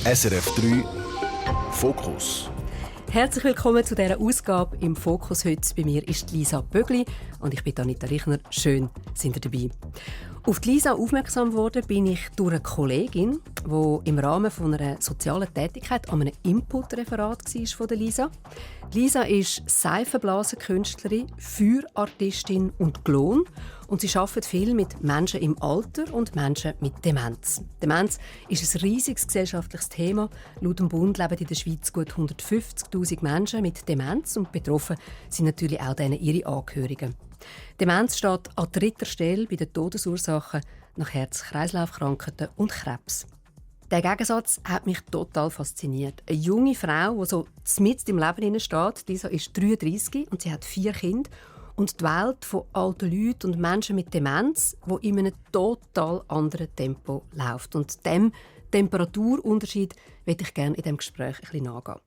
SRF 3 Fokus. Herzlich willkommen zu dieser Ausgabe im Fokus. Heute bei mir ist Lisa Bögli und ich bin Anita Richner. Schön, sind ihr dabei. Auf die Lisa aufmerksam geworden bin ich durch eine Kollegin, die im Rahmen von einer sozialen Tätigkeit an einem Input-Referat war von der Lisa. Lisa ist Seifenblasenkünstlerin, Feuerartistin und Klon. Und sie arbeitet viel mit Menschen im Alter und Menschen mit Demenz. Demenz ist ein riesiges gesellschaftliches Thema. Laut dem Bund leben in der Schweiz gut 150'000 Menschen mit Demenz und betroffen sind natürlich auch ihre Angehörigen. Demenz steht an dritter Stelle bei den Todesursachen nach Herz-Kreislauf-Krankheiten und Krebs. Der Gegensatz hat mich total fasziniert. Eine junge Frau, die so mitten im Leben steht, Lisa ist 33 und sie hat 4 Kinder. Und die Welt von alten Leuten und Menschen mit Demenz, die in einem total anderen Tempo läuft. Und diesem Temperaturunterschied möchte ich gerne in diesem Gespräch ein bisschen nachgehen.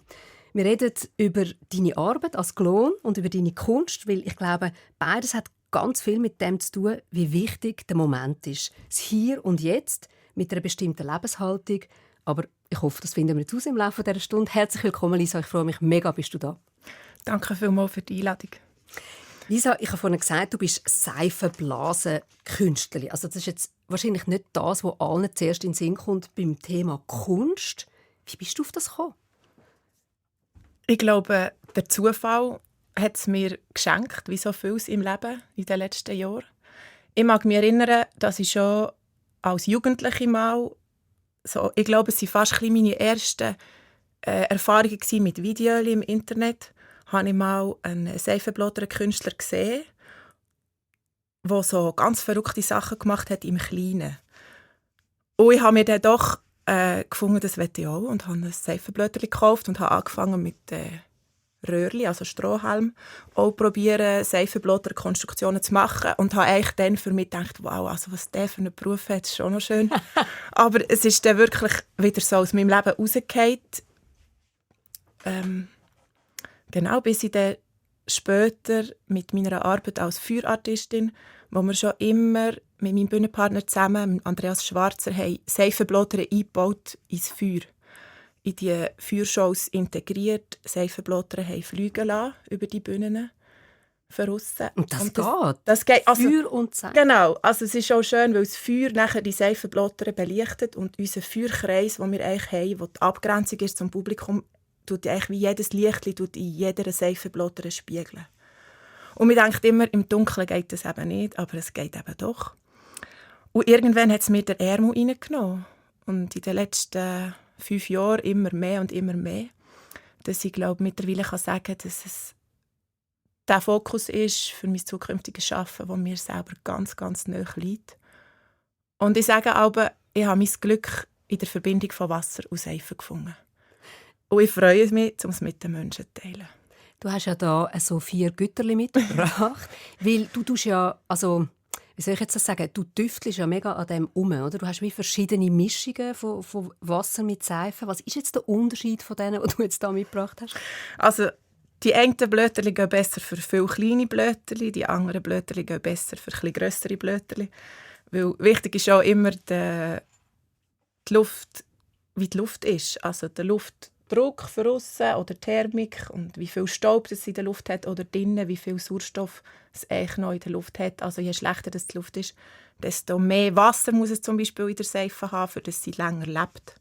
Wir reden über deine Arbeit als Klon und über deine Kunst, weil ich glaube, beides hat ganz viel mit dem zu tun, wie wichtig der Moment ist. Das Hier und Jetzt mit einer bestimmten Lebenshaltung. Aber ich hoffe, das finden wir jetzt aus im Laufe dieser Stunde. Herzlich willkommen, Lisa. Ich freue mich mega, bist du da. Danke vielmals für die Einladung. Lisa, ich habe vorhin gesagt, du bist Seifenblasenkünstlerin. Also das ist jetzt wahrscheinlich nicht das, was allen zuerst in den Sinn kommt beim Thema Kunst. Wie bist du auf das gekommen? Ich glaube, der Zufall hat es mir geschenkt, wie so vieles im Leben in den letzten Jahren. Ich mag mich erinnern, dass ich schon als Jugendliche mal, ich glaube, es waren fast meine ersten Erfahrungen mit Videos im Internet, habe ich mal einen Seifenblasenkünstler gesehen, der so ganz verrückte Sachen gemacht hat im Kleinen. Und ich habe mir dann doch gefunden, das möchte ich auch, und habe ein Seifenblätter gekauft und habe angefangen mit Röhrli, also Strohhalm, auch probieren, Seifenblätter-Konstruktionen zu machen und habe eigentlich dann für mich gedacht, wow, also was der für einen Beruf hat, ist schon noch schön. Aber es ist dann wirklich wieder so aus meinem Leben rausgefallen. Genau, bis ich dann später mit meiner Arbeit als Feuerartistin, wo wir schon immer mit meinem Bühnenpartner zusammen, Andreas Schwarzer, haben Seifenblätter eingebaut ins Feuer. In die Feuershows integriert, Seifenblätter haben fliegen lassen über die Bühnen voraus. Und das geht. Also, Feuer und Seife. Genau, also es ist auch schön, weil das Feuer nachher die Seifenblätter belichtet und unser Feuerkreis, den wir eigentlich haben, wo die Abgrenzung ist zum Publikum, tut eigentlich wie jedes Lichtli in jeder Seifenblätter spiegeln. Und man denkt immer, im Dunkeln geht das eben nicht, aber es geht eben doch. Und irgendwann hat es mir der Ärmel reingenommen. Und in den letzten 5 Jahren immer mehr und immer mehr. Dass ich glaube, mittlerweile kann sagen, dass es der Fokus ist für mein zukünftiges Arbeiten, das mir selber ganz, ganz nahe liegt. Und ich sage aber, ich habe mein Glück in der Verbindung von Wasser und Seife gefunden. Und ich freue mich, um es mit den Menschen zu teilen. Du hast ja da so 4 Güterli mitgebracht, weil du tust ja, also wie soll ich jetzt das sagen, du tüftelst ja mega an dem um, oder? Du hast wie verschiedene Mischungen von Wasser mit Seife. Was ist jetzt der Unterschied von denen, die du jetzt da mitgebracht hast? Also die einen Blätterchen gehen besser für viele kleine Blätterchen, die anderen Blätterchen gehen besser für etwas grössere Blätterchen. Weil wichtig ist auch immer die Luft, wie die Luft ist. Also der Luftdruck von aussen oder die Thermik und wie viel Staub es in der Luft hat oder drinnen, wie viel Sauerstoff es eigentlich noch in der Luft hat. Also je schlechter die Luft ist, desto mehr Wasser muss es zum Beispiel in der Seife haben, für dass sie länger lebt.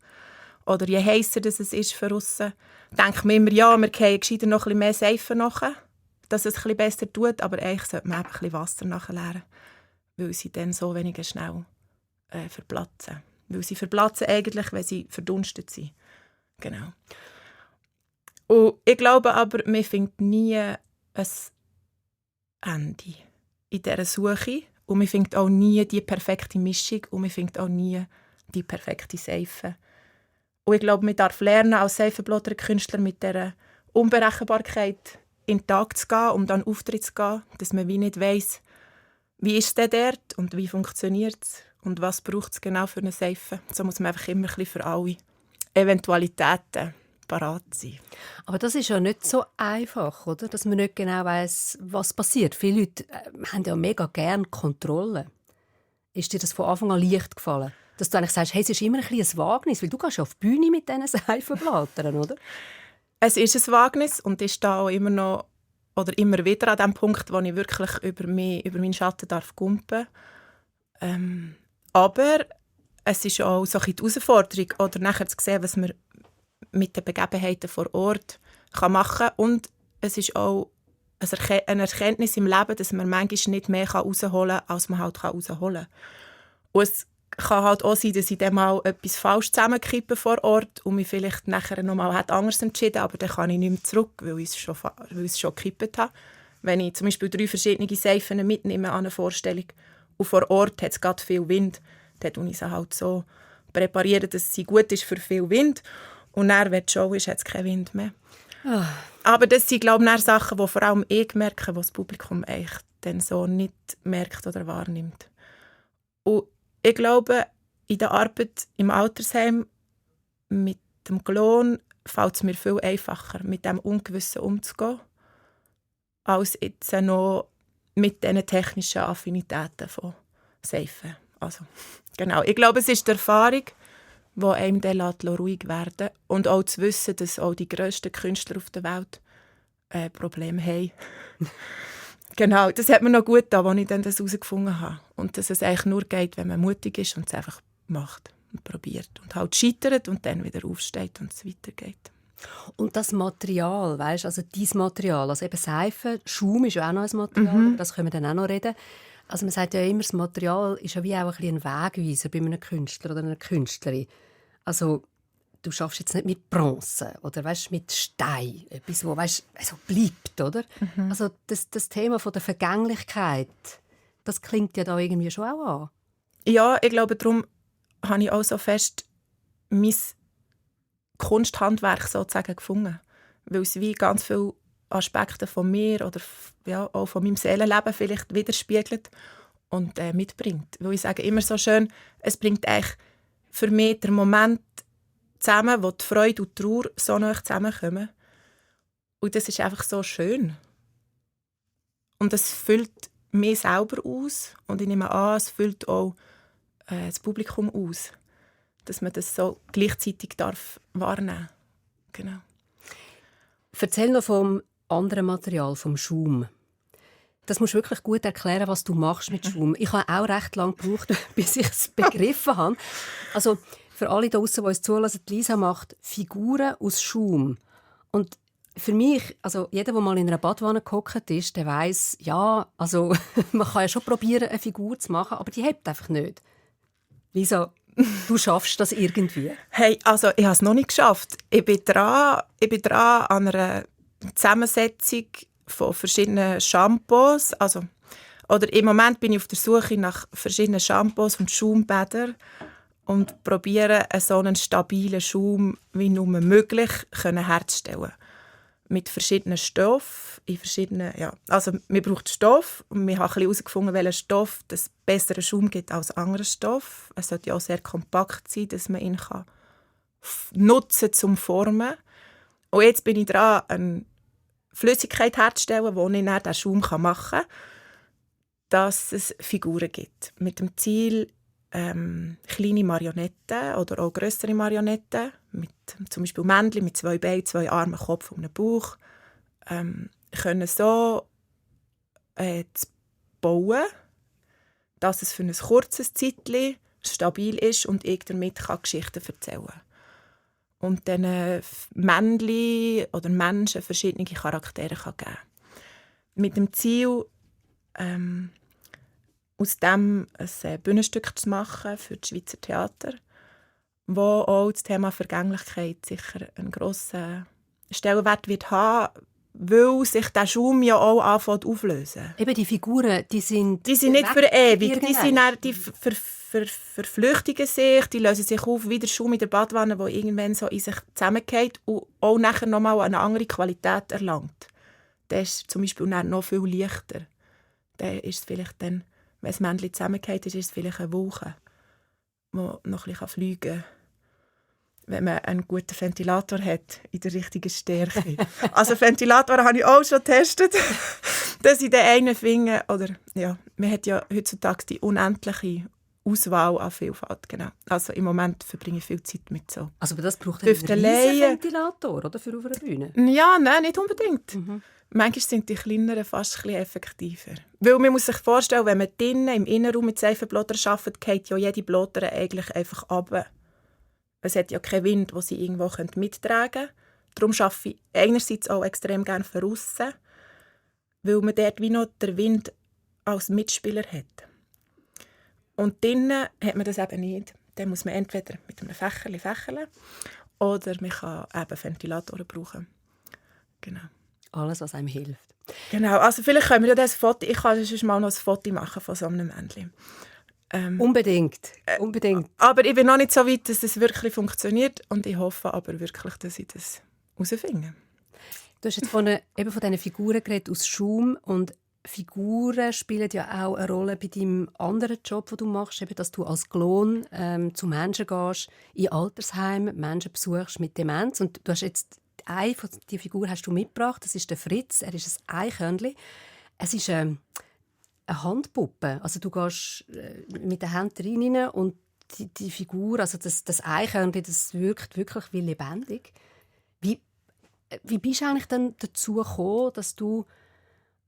Oder je heißer es ist von aussen, denkt man immer, ja, wir gehen gescheiter noch ein bisschen mehr Seife nach, dass es ein bisschen besser tut, aber eigentlich sollte man ein bisschen Wasser nachleeren, weil sie dann so weniger schnell verplatzen. Weil sie verplatzen eigentlich, wenn sie verdunstet sind. Genau. Und ich glaube aber, man findet nie ein Ende in dieser Suche. Und man findet auch nie die perfekte Mischung und man findet auch nie die perfekte Seife. Und ich glaube, man darf lernen, als Seifenblasenkünstler mit dieser Unberechenbarkeit in den Tag zu gehen, um dann Auftritt zu gehen, dass man wie nicht weiss, wie ist es dort und wie funktioniert es und was braucht es genau für eine Seife. So muss man einfach immer ein bisschen für alle Eventualitäten parat sein. Aber das ist ja nicht so einfach, oder? Dass man nicht genau weiss, was passiert. Viele Leute haben ja mega gerne Kontrolle. Ist dir das von Anfang an leicht gefallen? Dass du eigentlich sagst, hey, es ist immer ein Wagnis, weil du gehst ja auf die Bühne mit diesen Seifenblättern, oder? Es ist ein Wagnis und ist da auch immer noch oder immer wieder an dem Punkt, wo ich wirklich über meinen Schatten darf gumpen. Aber es ist auch so ein bisschen die Herausforderung, oder nachher zu sehen, was man mit den Begebenheiten vor Ort machen kann. Und es ist auch eine Erkenntnis im Leben, dass man manchmal nicht mehr herausholen kann, als man halt herausholen kann. Und es kann halt auch sein, dass ich dann mal etwas falsch zusammenkippe vor Ort und mich vielleicht nachher noch mal anders entschieden, aber dann kann ich nicht mehr zurück, weil ich es schon gekippt habe. Wenn ich zum Beispiel 3 verschiedene Seifen mitnehme an eine Vorstellung und vor Ort hat es gerade viel Wind, dann präpariere ich sie halt so, dass sie gut ist für viel Wind und dann, wenn die Show ist, hat es keinen Wind mehr. Aber das sind, glaube ich, Sachen, die vor allem ich merke, die das Publikum eigentlich dann so nicht merkt oder wahrnimmt. Und ich glaube, in der Arbeit im Altersheim mit dem Klon fällt es mir viel einfacher, mit dem Ungewissen umzugehen, als jetzt noch mit diesen technischen Affinitäten von Seifen. Also, genau. Ich glaube, es ist die Erfahrung, die einem dann ruhig werden lässt. Und auch zu wissen, dass auch die grössten Künstler auf der Welt Probleme haben. Genau, das hat mir noch gut getan, als ich dann das herausgefunden habe. Und dass es eigentlich nur geht, wenn man mutig ist und es einfach macht und probiert. Und halt scheitert und dann wieder aufsteht und es weitergeht. Und das Material, weißt, also dein Material, also eben Seife, Schaum ist ja auch noch ein Material, das können wir dann auch noch reden. Also man sagt ja immer, das Material ist ja wie auch ein Wegweiser bei einem Künstler oder einer Künstlerin. Also du schaffst jetzt nicht mit Bronze oder weißt, mit Stein, etwas, wo weißt, so bleibt, oder? Also das Thema von der Vergänglichkeit, das klingt ja da irgendwie schon auch an. Ja, ich glaube, darum habe ich auch so fest mein Kunsthandwerk sozusagen gefunden, weil es wie ganz viele Aspekte von mir oder ja, auch von meinem Seelenleben vielleicht widerspiegelt und mitbringt. Weil ich sage immer so schön, es bringt eigentlich für mich den Moment zusammen, wo die Freude und die Trauer so nah zusammenkommen. Und das ist einfach so schön. Und es füllt mich selber aus und ich nehme an, es füllt auch das Publikum aus, dass man das so gleichzeitig wahrnehmen darf. Genau. Erzähl noch vom anderen Material, vom Schaum. Das musst du wirklich gut erklären, was du machst mit Schaum. Ich habe auch recht lange gebraucht, bis ich es begriffen habe. Also für alle da draussen, die uns zulassen, Lisa macht Figuren aus Schaum. Und für mich, also jeder, der mal in einer Badwanne gehockt ist, der weiss, ja, also man kann ja schon probieren, eine Figur zu machen, aber die hebt einfach nicht. Lisa, du schaffst das irgendwie? Hey, also ich habe es noch nicht geschafft. Ich bin dran an einer Zusammensetzung von verschiedenen Shampoos. Also, oder im Moment bin ich auf der Suche nach verschiedenen Shampoos und Schaumbädern und probiere so einen stabilen Schaum wie nur möglich herzustellen. Mit verschiedenen Stoffen, also man braucht Stoff und wir haben herausgefunden, welcher Stoff das bessere Schaum gibt als anderer Stoff. Es sollte ja auch sehr kompakt sein, dass man ihn nutzen kann zum Formen. Und jetzt bin ich dran, eine Flüssigkeit herzustellen, wo ich dann den Schaum machen kann, dass es Figuren gibt. Mit dem Ziel, kleine Marionetten oder auch grössere Marionetten, mit zum Beispiel Männchen mit 2 Beinen, 2 Armen, Kopf und einem Bauch, können so zu bauen, dass es für ein kurzes Zeitchen stabil ist und ich damit Geschichten erzählen kann. Und diesen Männchen oder Menschen verschiedene Charaktere geben kann. Mit dem Ziel, aus dem ein Bühnenstück zu machen für das Schweizer Theater, wo auch das Thema Vergänglichkeit sicher einen grossen Stellenwert wird haben, weil sich der Schaum ja auch anfängt auflösen. Eben die Figuren, die sind nicht für ewig, die verflüchtigen sich, die lösen sich auf wie der Schaum in der Badwanne, der irgendwann so in sich zusammenfällt und auch nachher nochmal eine andere Qualität erlangt. Der ist zum Beispiel noch viel leichter. Der ist vielleicht dann, wenn das Männchen zusammenfällt, ist es vielleicht eine Wolke, die noch ein bisschen fliegen kann. Wenn man einen guten Ventilator hat, in der richtigen Stärke. Also Ventilator habe ich auch schon getestet, dass ich den einen finde. Oder, ja, man hat ja heutzutage die unendliche Auswahl an Vielfalt, genau. Also im Moment verbringe ich viel Zeit mit so. Also aber das braucht einen riesen Ventilator, oder, für auf einer Bühne? Ja, nein, nicht unbedingt. Manchmal sind die kleineren fast ein bisschen effektiver. Weil man muss sich vorstellen, wenn man drinnen im Innenraum mit Seifenblättern arbeitet, geht ja jede Blätter eigentlich einfach runter. Es hat ja keinen Wind, den sie irgendwo mittragen können. Darum arbeite ich einerseits auch extrem gerne von aussen, weil man dort wie noch den Wind als Mitspieler hat. Und drinnen hat man das eben nicht. Dann muss man entweder mit einem fächeln oder man kann eben Ventilatoren brauchen. Genau. Alles, was einem hilft. Genau, also vielleicht können wir ja das Foto, ich kann sonst mal noch ein Foto machen von so einem Männchen. Unbedingt. Aber ich bin noch nicht so weit, dass das wirklich funktioniert und ich hoffe aber wirklich, dass ich das herausfinde. Du hast jetzt von diesen Figuren geredet aus Schaum und Figuren spielen ja auch eine Rolle bei deinem anderen Job, den du machst, eben, dass du als Klon zu Menschen gehst, in Altersheimen, Menschen besuchst mit Demenz. Und du hast jetzt eine von die Figuren hast du mitgebracht, das ist der Fritz, er ist ein Eichhörnchen. Es ist eine Handpuppe, also du gehst mit den Händen rein und die Figur, also das Eichhörnchen, das wirkt wirklich wie lebendig. Wie bist du eigentlich dann dazu gekommen, dass du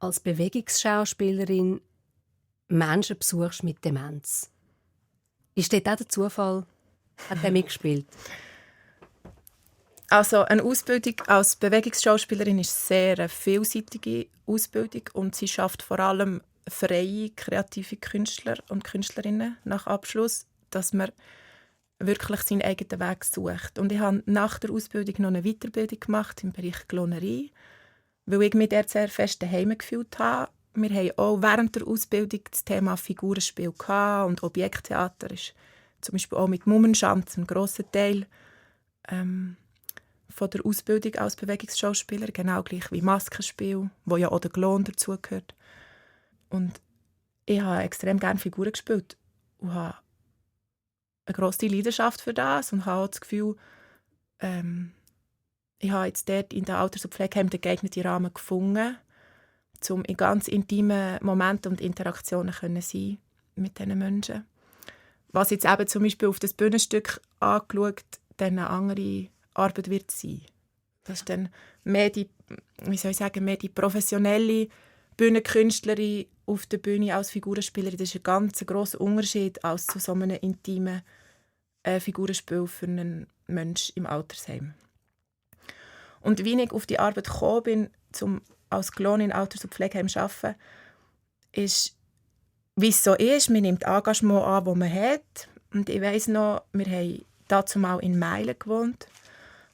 als Bewegungsschauspielerin Menschen besuchst mit Demenz? Ist dort auch der Zufall, hat der mitgespielt? Also eine Ausbildung als Bewegungsschauspielerin ist eine sehr vielseitige Ausbildung und sie schafft vor allem freie, kreative Künstler und Künstlerinnen nach Abschluss, dass man wirklich seinen eigenen Weg sucht. Und ich habe nach der Ausbildung noch eine Weiterbildung gemacht im Bereich Klonerei, weil ich mich dort sehr fest daheim gefühlt habe. Wir haben auch während der Ausbildung das Thema Figurenspiel und Objekttheater ist zum Beispiel auch mit Mummenschanz ein grosser Teil von der Ausbildung als Bewegungsschauspieler, genau gleich wie Maskenspiel, wo ja auch der Klon dazugehört. Und ich habe extrem gerne Figuren gespielt und habe eine grosse Leidenschaft für das und habe auch das Gefühl, ich habe jetzt dort in der Alters- und Pflegeheim den geeigneten Rahmen gefunden, um in ganz intimen Momenten und Interaktionen sein mit diesen Menschen. Was jetzt eben zum Beispiel auf das Bühnenstück angeschaut, dann eine andere Arbeit wird sein. Das ist dann mehr die professionelle Bühnenkünstlerin auf der Bühne als Figurenspielerin. Das ist ein ganz grosser Unterschied als zu so einem intimen Figurenspiel für einen Menschen im Altersheim. Und wie ich auf die Arbeit gekommen bin, um als Klon in Alters- und Pflegeheim zu arbeiten, ist, wie es so ist, man nimmt Engagement an, das man hat. Und ich weiss noch, wir haben dazu mal in Meilen gewohnt,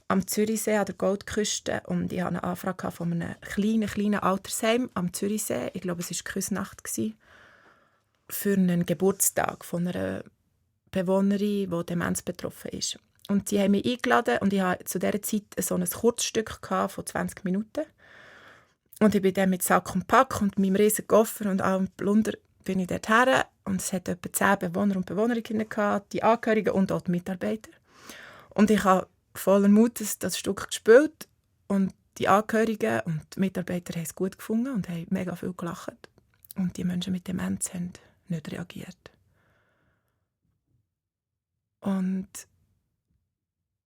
am Zürichsee, an der Goldküste. Und ich hatte eine Anfrage von einem kleinen Altersheim am Zürichsee. Ich glaube, es war Küsnacht für einen Geburtstag von einer Bewohnerin, die Demenz betroffen ist. Und sie haben mich eingeladen und ich hatte zu dieser Zeit so ein Kurzstück von 20 Minuten. Und ich bin dann mit Sack und Pack und meinem riesigen Koffer und allem Plunder bin ich dort her. Und es hat etwa 10 Bewohner und Bewohnerinnen gehabt, die Angehörigen und auch die Mitarbeiter. Und ich habe voller Mut das Stück gespielt. Und die Angehörigen und die Mitarbeiter haben es gut gefunden und haben mega viel gelacht. Und die Menschen mit Demenz haben nicht reagiert. Und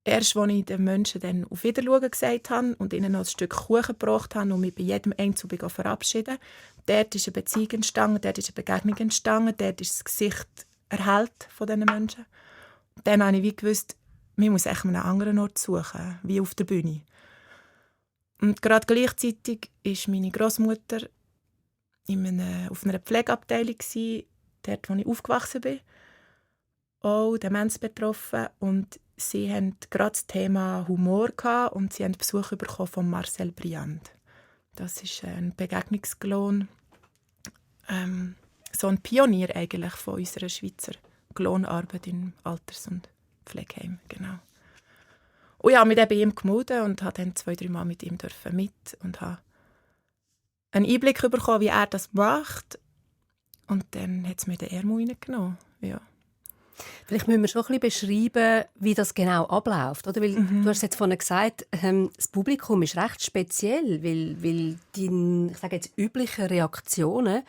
erst als ich den Menschen dann auf Wiedersehen gesagt habe und ihnen noch ein Stück Kuchen gebracht habe und mich bei jedem Einzelnen verabschieden, dort ist eine Beziehung entstanden, dort ist eine Begegnung entstanden, dort ist das Gesicht erhellt von diesen Menschen. Dann habe ich gewusst, man muss echt einen anderen Ort suchen, wie auf der Bühne. Und gerade gleichzeitig war meine Großmutter auf einer Pflegeabteilung, dort, wo ich aufgewachsen bin, auch Demenz betroffen. Und sie hatten gerade das Thema Humor gehabt und sie haben Besuch bekommen von Marcel Briand. Das ist ein Begegnungsklon, so ein Pionier eigentlich von unserer Schweizer Klonarbeit im Alters- und Pflegeheim. Genau. Und ich habe mich dann bei ihm gemeldet und durfte dann 2-3 Mal mit ihm mit und habe einen Einblick bekommen, wie er das macht. Und dann hat es mir den Ärmel reingenommen. Ja. Vielleicht müssen wir schon ein bisschen beschreiben, wie das genau abläuft. Oder? Weil, du hast jetzt vorhin gesagt, das Publikum ist recht speziell, weil die, ich sage jetzt, üblichen Reaktionen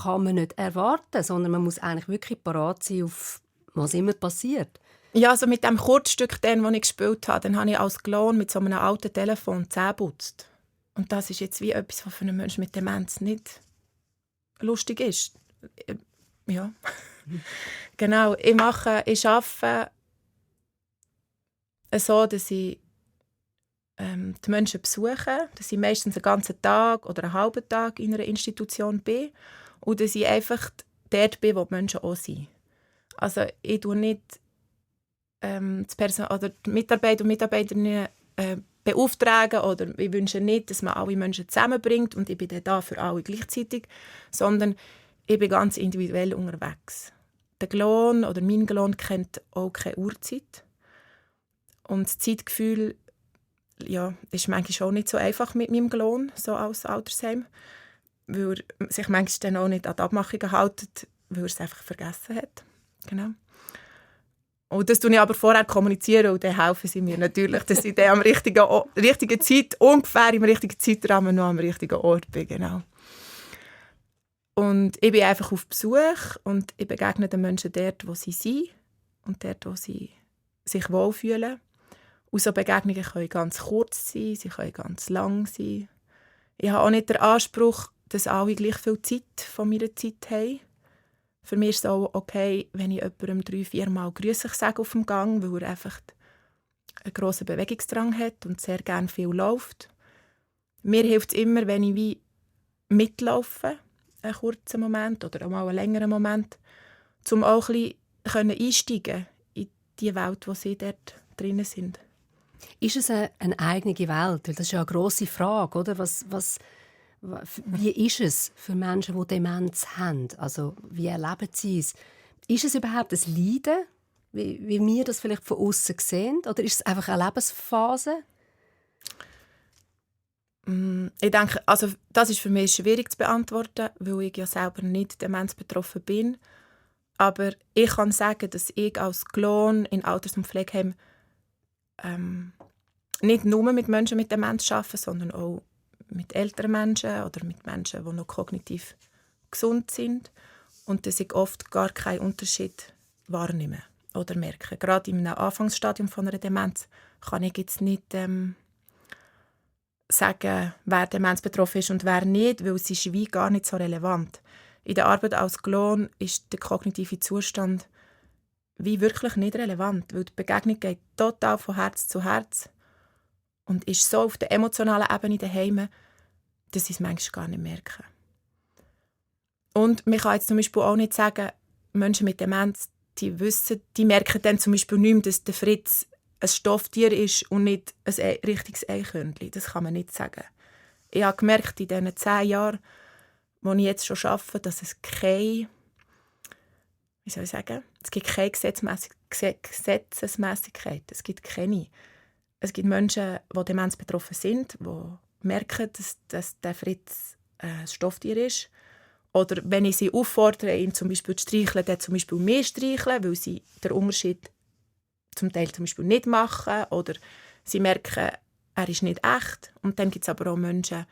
kann man nicht erwarten, sondern man muss eigentlich wirklich parat sein, auf was immer passiert. Ja, also mit dem Kurzstück, das ich gespielt habe, dann habe ich als Klon mit so einem alten Telefon die Zähne geputzt. Und das ist jetzt wie etwas, was für einen Menschen mit Demenz nicht lustig ist. Ja, genau. Ich arbeite so, dass ich die Menschen besuche, dass ich meistens einen ganzen Tag oder einen halben Tag in einer Institution bin und dass ich einfach dort bin, wo die Menschen auch sind. Also ich tue nicht die Mitarbeiter und Mitarbeiterinnen beauftragen oder ich wünsche nicht, dass man alle Menschen zusammenbringt und ich bin dann da für alle gleichzeitig, sondern ich bin ganz individuell unterwegs. Der Klon oder mein Klon kennt auch keine Uhrzeit. Und das Zeitgefühl ist manchmal auch nicht so einfach mit meinem Klon, so als Altersheim, weil er sich manchmal dann auch nicht an die Abmachungen hält, weil er es einfach vergessen hat. Genau. Und das kommuniziere ich aber vorher und dann helfen sie mir natürlich, dass ich dann am richtigen Zeit, ungefähr im richtigen Zeitrahmen noch am richtigen Ort bin. Genau. Und ich bin einfach auf Besuch und ich begegne den Menschen dort, wo sie sind und dort, wo sie sich wohlfühlen. Und so Begegnungen können ganz kurz sein, sie können ganz lang sein. Ich habe auch nicht den Anspruch, dass alle gleich viel Zeit von meiner Zeit haben. Für mich ist es auch okay, wenn ich jemandem 3-4 Mal «Grüß dich» sage auf dem Gang, weil er einfach einen grossen Bewegungsdrang hat und sehr gerne viel läuft. Mir hilft es immer, wenn ich wie mitlaufe, einen kurzen Moment oder auch mal einen längeren Moment, um auch ein bisschen einsteigen in die Welt, wo sie dort drinnen sind. Ist es eine eigene Welt? Das ist ja eine grosse Frage, oder? Wie ist es für Menschen, die Demenz haben? Also, wie erleben sie es? Ist es überhaupt ein Leiden, wie wir das vielleicht von außen sehen? Oder ist es einfach eine Lebensphase? Ich denke, also das ist für mich schwierig zu beantworten, weil ich ja selber nicht demenzbetroffen bin. Aber ich kann sagen, dass ich als Klon in Alters- und Pflegeheim nicht nur mit Menschen mit Demenz arbeite, sondern auch mit älteren Menschen oder mit Menschen, die noch kognitiv gesund sind. Und dass ich oft gar keinen Unterschied wahrnehme oder merke. Gerade in einem Anfangsstadium von einer Demenz kann ich jetzt nicht sagen, wer Demenz betroffen ist und wer nicht, weil es ist wie gar nicht so relevant. In der Arbeit als Klon ist der kognitive Zustand wie wirklich nicht relevant, weil die Begegnung geht total von Herz zu Herz und ist so auf der emotionalen Ebene daheim, dass ich es manchmal gar nicht merke. Und man kann jetzt zum Beispiel auch nicht sagen, Menschen mit Demenz, die merken dann zum Beispiel nicht mehr, dass der Fritz ein Stofftier ist und nicht ein richtiges Eichhörnchen. Das kann man nicht sagen. Ich habe gemerkt in diesen 10 Jahren, wo ich jetzt schon arbeite, dass es keine, es gibt keine Gesetzesmässigkeit. Es gibt keine. Es gibt Menschen, die Demenz betroffen sind, die merken, dass der Fritz ein Stofftier ist. Oder wenn ich sie auffordere, ihn zum Beispiel zu streicheln, dann zum Beispiel mehr streicheln, weil sie den Unterschied zum Teil zum Beispiel nicht machen. Oder sie merken, er ist nicht echt. Und dann gibt es aber auch Menschen,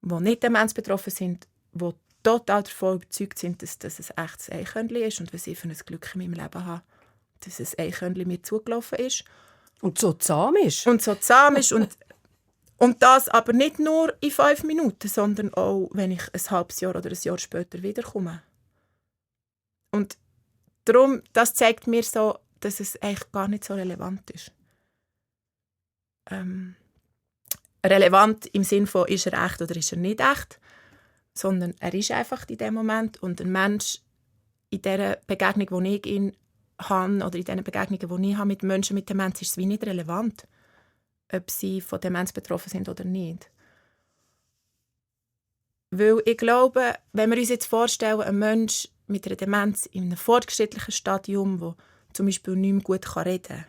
die nicht Demenz betroffen sind, die total davon überzeugt sind, dass das ein echtes Eichhörnchen ist und was ich für ein Glück in meinem Leben habe, dass ein Eichhörnchen mir zugelaufen ist. Und so zahm ist. Und das aber nicht nur in 5 Minuten, sondern auch, wenn ich ein halbes Jahr oder ein Jahr später wiederkomme. Und darum, das zeigt mir so, dass es eigentlich gar nicht so relevant ist. Relevant im Sinne von, ist er echt oder ist er nicht echt, sondern er ist einfach in dem Moment und ein Mensch in dieser Begegnung, die ich ihn habe, oder in diesen Begegnungen, die ich habe mit Menschen mit Demenz, ist es wie nicht relevant, ob sie von Demenz betroffen sind oder nicht. Weil ich glaube, wenn wir uns jetzt vorstellen, ein Mensch mit einer Demenz in einem fortgeschrittlichen Stadium, der zum Beispiel nicht mehr gut reden kann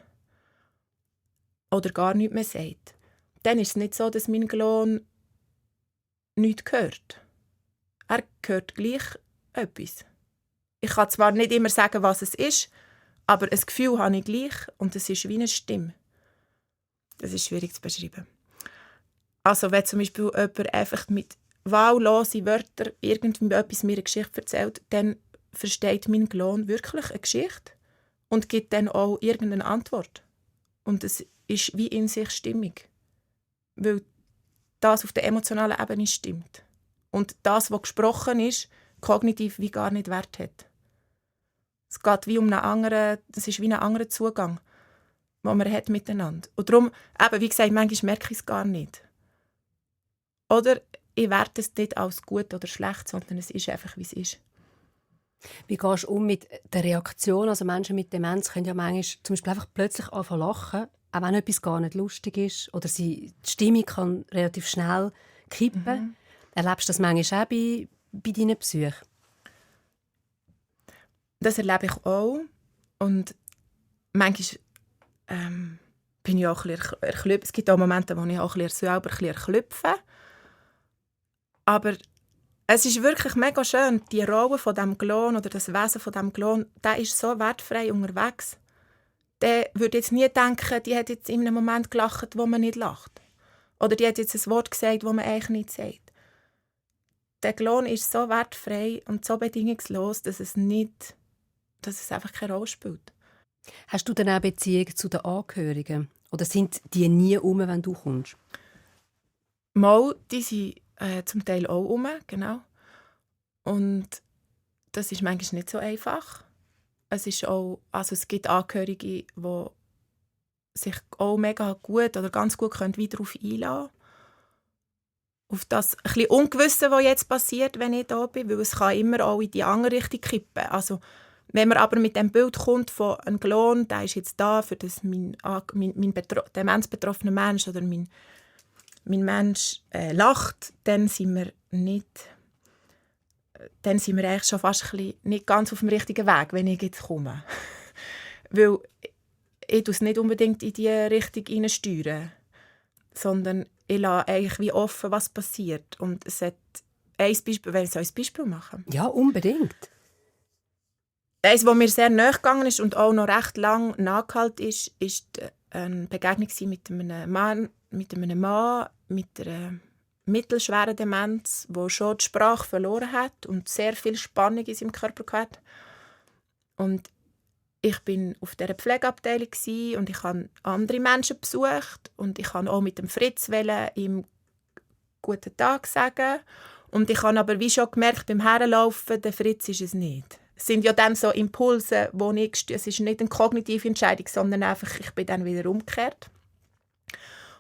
oder gar nichts mehr sagt, dann ist es nicht so, dass mein Klon nichts hört. Er hört gleich etwas. Ich kann zwar nicht immer sagen, was es ist, aber ein Gefühl habe ich gleich und es ist wie eine Stimme. Das ist schwierig zu beschreiben. Also wenn zum Beispiel jemand einfach mit wahllose Wörter irgendwie etwas mir eine Geschichte erzählt, dann versteht mein Klon wirklich eine Geschichte und gibt dann auch irgendeine Antwort. Und es ist wie in sich stimmig. Weil das auf der emotionalen Ebene stimmt. Und das, was gesprochen ist, kognitiv wie gar nicht Wert hat. Es geht wie um einen anderen, das ist wie ein anderer Zugang, den man hat miteinander. Und darum, eben, wie gesagt, manchmal merke ich es gar nicht. Oder ich werte es nicht als gut oder schlecht, sondern es ist einfach, wie es ist. Wie gehst du um mit der Reaktion? Also Menschen mit Demenz können ja manchmal zum Beispiel einfach plötzlich anfangen zu lachen, auch wenn etwas gar nicht lustig ist. Oder die Stimmung kann relativ schnell kippen. Erlebst du das manchmal auch bei deinen Besuchen? Das erlebe ich auch. Und manchmal bin ich auch ein bisschen erklüpft. Es gibt auch Momente, wo ich auch selber ein bisschen erklüpfe. Aber es ist wirklich mega schön, die Rolle von diesem Klon oder das Wesen von diesem Klon, der ist so wertfrei unterwegs. Der würde jetzt nie denken, die hat jetzt in einem Moment gelacht, wo man nicht lacht. Oder die hat jetzt ein Wort gesagt, das man eigentlich nicht sagt. Der Klon ist so wertfrei und so bedingungslos, dass es einfach keine Rolle spielt. Hast du dann auch Beziehungen zu den Angehörigen? Oder sind die nie wenn du kommst? Mal, die sind zum Teil auch rum, genau. Und das ist manchmal nicht so einfach. Es gibt Angehörige, die sich auch mega gut oder ganz gut wieder darauf einlassen können. Auf das ein bisschen Ungewisse, was jetzt passiert, wenn ich da bin, weil es kann immer auch in die andere Richtung kippen. Also, wenn man aber mit dem Bild kommt von einem Klon, der ist jetzt da, für das mein demenzbetroffener Mensch oder mein Mensch lacht, dann sind wir eigentlich schon fast ein bisschen nicht ganz auf dem richtigen Weg, wenn ich jetzt komme. Weil ich tue es nicht unbedingt in diese Richtung hineinsteuern, sondern ich lasse eigentlich wie offen, was passiert. Und es hat ein Beispiel, wenn ich ein Beispiel machen. Ja, unbedingt. Eines, was mir sehr nahe gegangen ist und auch noch recht lang nachgehalten ist eine Begegnung mit einem Mann mit einer mittelschweren Demenz, der schon die Sprache verloren hat und sehr viel Spannung in seinem Körper hatte. Und ich war auf dieser Pflegeabteilung und ich habe andere Menschen besucht und ich wollte auch mit dem Fritz ihm «Guten Tag» sagen. Und ich habe aber wie schon gemerkt, beim Herlaufen, der Fritz ist es nicht. Es sind ja dann so Impulse, wo es ist nicht eine kognitive Entscheidung, sondern einfach, ich bin dann wieder umgekehrt.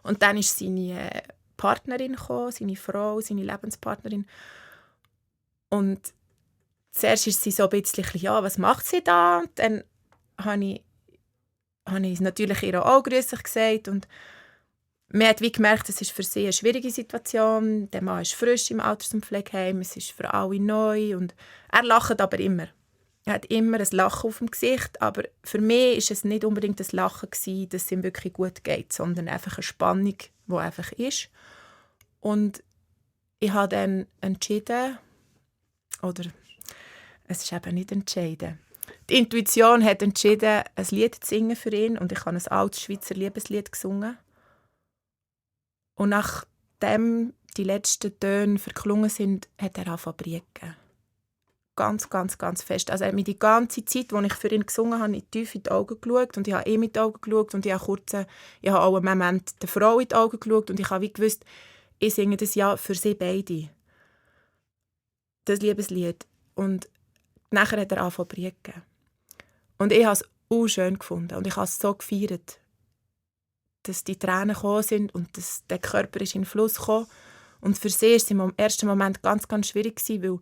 Und dann ist seine Partnerin gekommen, seine Frau, seine Lebenspartnerin. Und zuerst ist sie so ein bisschen, ja, was macht sie da? Und dann habe ich natürlich ihr auch grüßig gesagt. Und man hat wie gemerkt, es ist für sie eine schwierige Situation. Der Mann ist frisch im Alters- und Pflegeheim, es ist für alle neu. Und er lacht aber immer. Er hat immer ein Lachen auf dem Gesicht, aber für mich war es nicht unbedingt ein Lachen, dass es ihm wirklich gut geht, sondern einfach eine Spannung, die einfach ist. Und ich habe dann entschieden, oder es ist eben nicht entschieden. Die Intuition hat entschieden, ein Lied zu singen für ihn und ich habe ein altes Schweizer Liebeslied gesungen. Und nachdem die letzten Töne verklungen sind, hat er angefangen zu brieken. Ganz, ganz, ganz fest. Also er hat mir die ganze Zeit, als ich für ihn gesungen habe, tief in die Augen geschaut und ich habe ihm in die Augen geschaut und ich habe auch einen Moment der Frau in die Augen geschaut und ich habe wie gewusst, ich singe das ja für sie beide. Das Liebeslied. Und nachher hat er angefangen zu brieken. Und ich habe es auch schön gefunden und ich habe es so gefeiert, dass die Tränen gekommen sind und dass der Körper ist in den Fluss gekommen. Und für sie war es im ersten Moment ganz, ganz schwierig, weil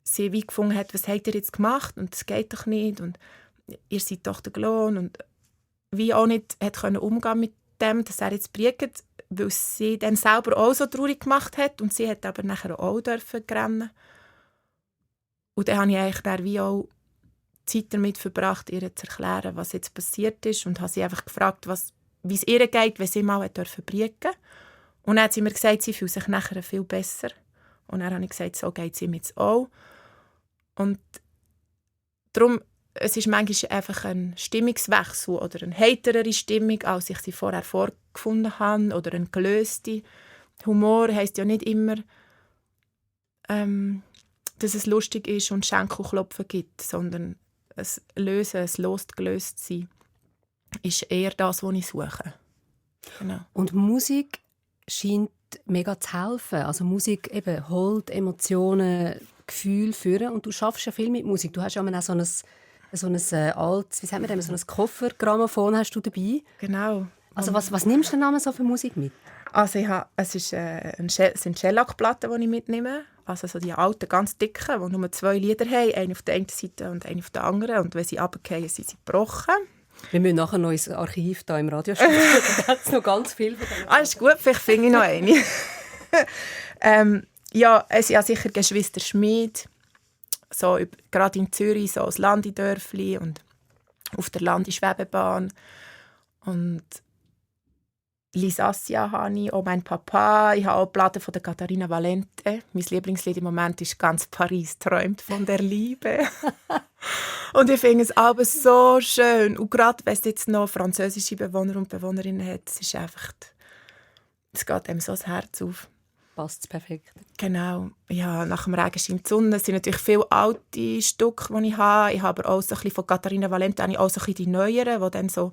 sie wie gefunden hat, was habt ihr jetzt gemacht? Und das geht doch nicht. Und ihr seid doch der Klon. Und wie auch nicht hat können umgehen mit dem, dass er jetzt briegt, weil sie dann selber auch so traurig gemacht hat. Und sie hat aber nachher auch rennen. Und dann habe ich eigentlich dann wie auch Zeit damit verbracht, ihr zu erklären, was jetzt passiert ist. Und habe sie einfach gefragt, wie es ihr geht, wenn sie mal briegen durfte. Und dann hat sie mir gesagt, sie fühlt sich nachher viel besser. Und dann habe ich gesagt, so geht es ihm jetzt auch. Und darum, es ist manchmal einfach ein Stimmungswechsel oder eine heiterere Stimmung, als ich sie vorher vorgefunden habe, oder eine gelöste. Humor heisst ja nicht immer, dass es lustig ist und Schenkelklopfen gibt, sondern ein Lösen, ein gelöst sein, ist eher das, was ich suche. Genau. Und Musik scheint mega zu helfen. Also Musik eben holt Emotionen, Gefühle führen. Und du schaffst ja viel mit Musik. Du hast ja auch so ein altes, wie sagt man das, so ein Koffergrammophon hast du dabei. Genau. Also was nimmst du denn so für Musik mit? Also es sind Shellac-Platten, die ich mitnehme. Also so die alten, ganz dicken, die nur 2 Lieder haben. Eine auf der einen Seite und eine auf der anderen. Und wenn sie runterfallen, sind sie gebrochen. Wir müssen nachher noch ins Archiv hier im Radiostudio. Da hat es noch ganz viel von dem. Ist gut, vielleicht finde ich noch eine. Ja, es sind ja sicher Geschwister Schmid. So, gerade in Zürich, so ein Landidörfli und auf der Landischwebebahn. Und Lisassia habe ich, auch mein Papa. Ich habe auch Platten von der Katharina Valente. Mein Lieblingslied im Moment ist «Ganz Paris träumt von der Liebe». Und ich finde es aber so schön. Und gerade wenn es jetzt noch französische Bewohner und Bewohnerinnen hat, es ist einfach, es geht einem so das Herz auf. Passt perfekt. Genau. Ja, nach dem Regen scheint die Sonne. Es sind natürlich viele alte Stücke, die ich habe. Ich habe aber auch so ein bisschen von Katharina Valente auch so ein bisschen die neueren, die dann so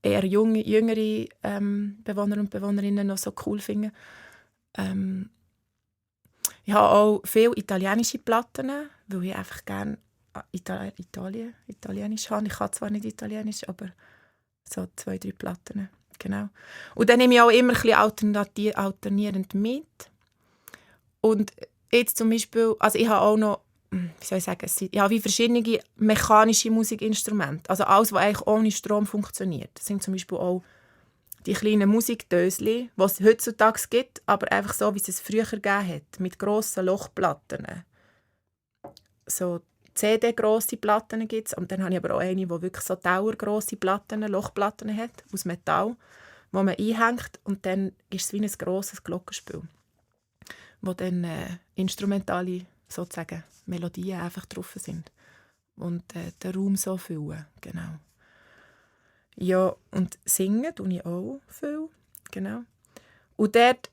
eher jüngere Bewohner und Bewohnerinnen noch so cool finden. Ich habe auch viele italienische Platten, weil ich einfach gerne Italienisch habe. Ich kann zwar nicht Italienisch, aber so 2, 3 Platten. Genau. Und dann nehme ich auch immer ein bisschen alternierend mit. Und jetzt zum Beispiel, also ich habe auch noch, wie soll ich sagen, ich habe wie verschiedene mechanische Musikinstrumente. Also alles, was eigentlich ohne Strom funktioniert. Das sind zum Beispiel auch die kleinen Musikdöschen, die es heutzutage gibt, aber einfach so, wie es früher gegeben hat, mit grossen Lochplatten. So CD-grosse Platten gibt es. Und dann habe ich aber auch eine, die wirklich so dauergrosse Platten, Lochplatten hat, aus Metall, wo man einhängt und dann ist es wie ein grosses Glockenspiel, wo dann instrumentale sozusagen Melodien einfach drauf sind und den Raum so füllen. Genau. Ja, und singen tue ich auch viel. Genau. Und dort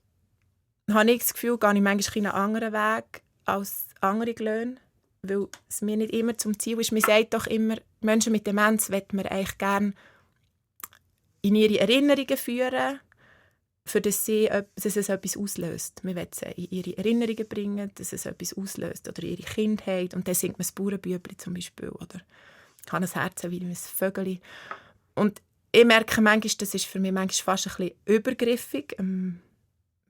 habe ich das Gefühl, gehe ich manchmal einen anderen Weg als andere Glöhne, weil es mir nicht immer zum Ziel ist. Man sagt doch immer, Menschen mit Demenz möchten wir eigentlich gerne in ihre Erinnerungen führen, für dass es etwas auslöst. Wir wollen sie in ihre Erinnerungen bringen, dass es etwas auslöst. Oder ihre Kindheit. Und dann singt man das Bauernbübli zum Beispiel. Oder ich habe ein Herz wie ein Vögeli. Und ich merke manchmal, das ist für mich manchmal fast ein bisschen übergriffig dem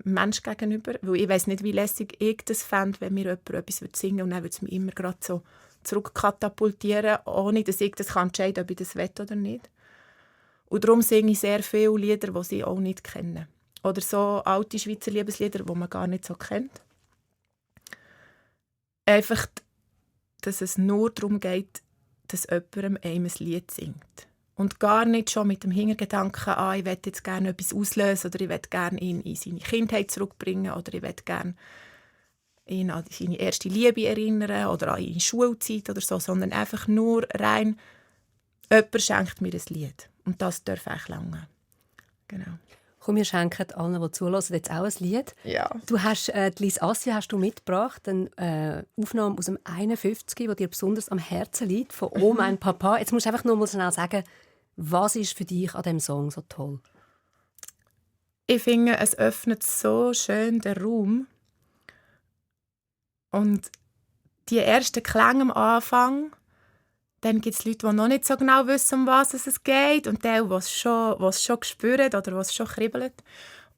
Menschen gegenüber. Weil ich weiss nicht, wie lässig ich das fände, wenn mir jemand etwas singen würde und dann würde es mich immer gerade so zurückkatapultieren, ohne dass ich das entscheiden kann, ob ich das will oder nicht. Und darum singe ich sehr viele Lieder, die sie auch nicht kennen. Oder so alte Schweizer Liebeslieder, die man gar nicht so kennt. Einfach, dass es nur darum geht, dass jemand einem ein Lied singt. Und gar nicht schon mit dem Hintergedanken, ich will jetzt gerne etwas auslösen oder ich will gerne ihn in seine Kindheit zurückbringen oder ich will gerne ihn an seine erste Liebe erinnern oder an seine Schulzeit oder so, sondern einfach nur rein, jemand schenkt mir ein Lied. Und das darf eigentlich lange. Genau. Komm, wir schenken allen, die zuhören, jetzt auch ein Lied. Ja. Du hast die Lisassia hast du mitgebracht, eine Aufnahme aus dem 51, die dir besonders am Herzen liegt, von «Oh, mein Papa». Jetzt musst du einfach nur mal schnell sagen, was ist für dich an diesem Song so toll? Ich finde, es öffnet so schön den Raum. Und die ersten Klänge am Anfang, dann gibt es Leute, die noch nicht so genau wissen, um was es geht und die es schon spüren oder was schon kribbelt.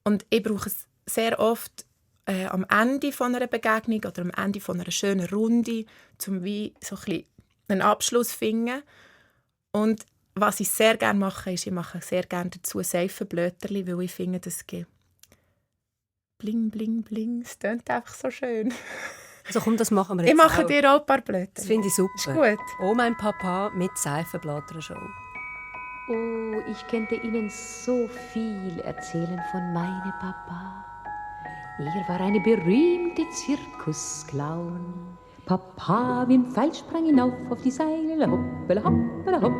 Und ich brauche es sehr oft am Ende von einer Begegnung oder am Ende von einer schönen Runde, um wie so ein bisschen einen Abschluss zu finden. Und was ich sehr gerne mache, ist, ich mache sehr gerne dazu Seifenblöterli, weil ich finde, das geht bling, bling, bling. Es klingt einfach so schön. Also komm, das machen wir jetzt. Ich mache auch. dir auch ein paar Blätter. Das finde ich super. Ist gut. «Oh, mein Papa» mit Seifenblätter-Show. Oh, ich könnte Ihnen so viel erzählen von meinem Papa. Er war eine berühmte Zirkusclown. Papa wie ein Pfeil sprang hinauf auf die Seile, hoppala, hoppala, hopp.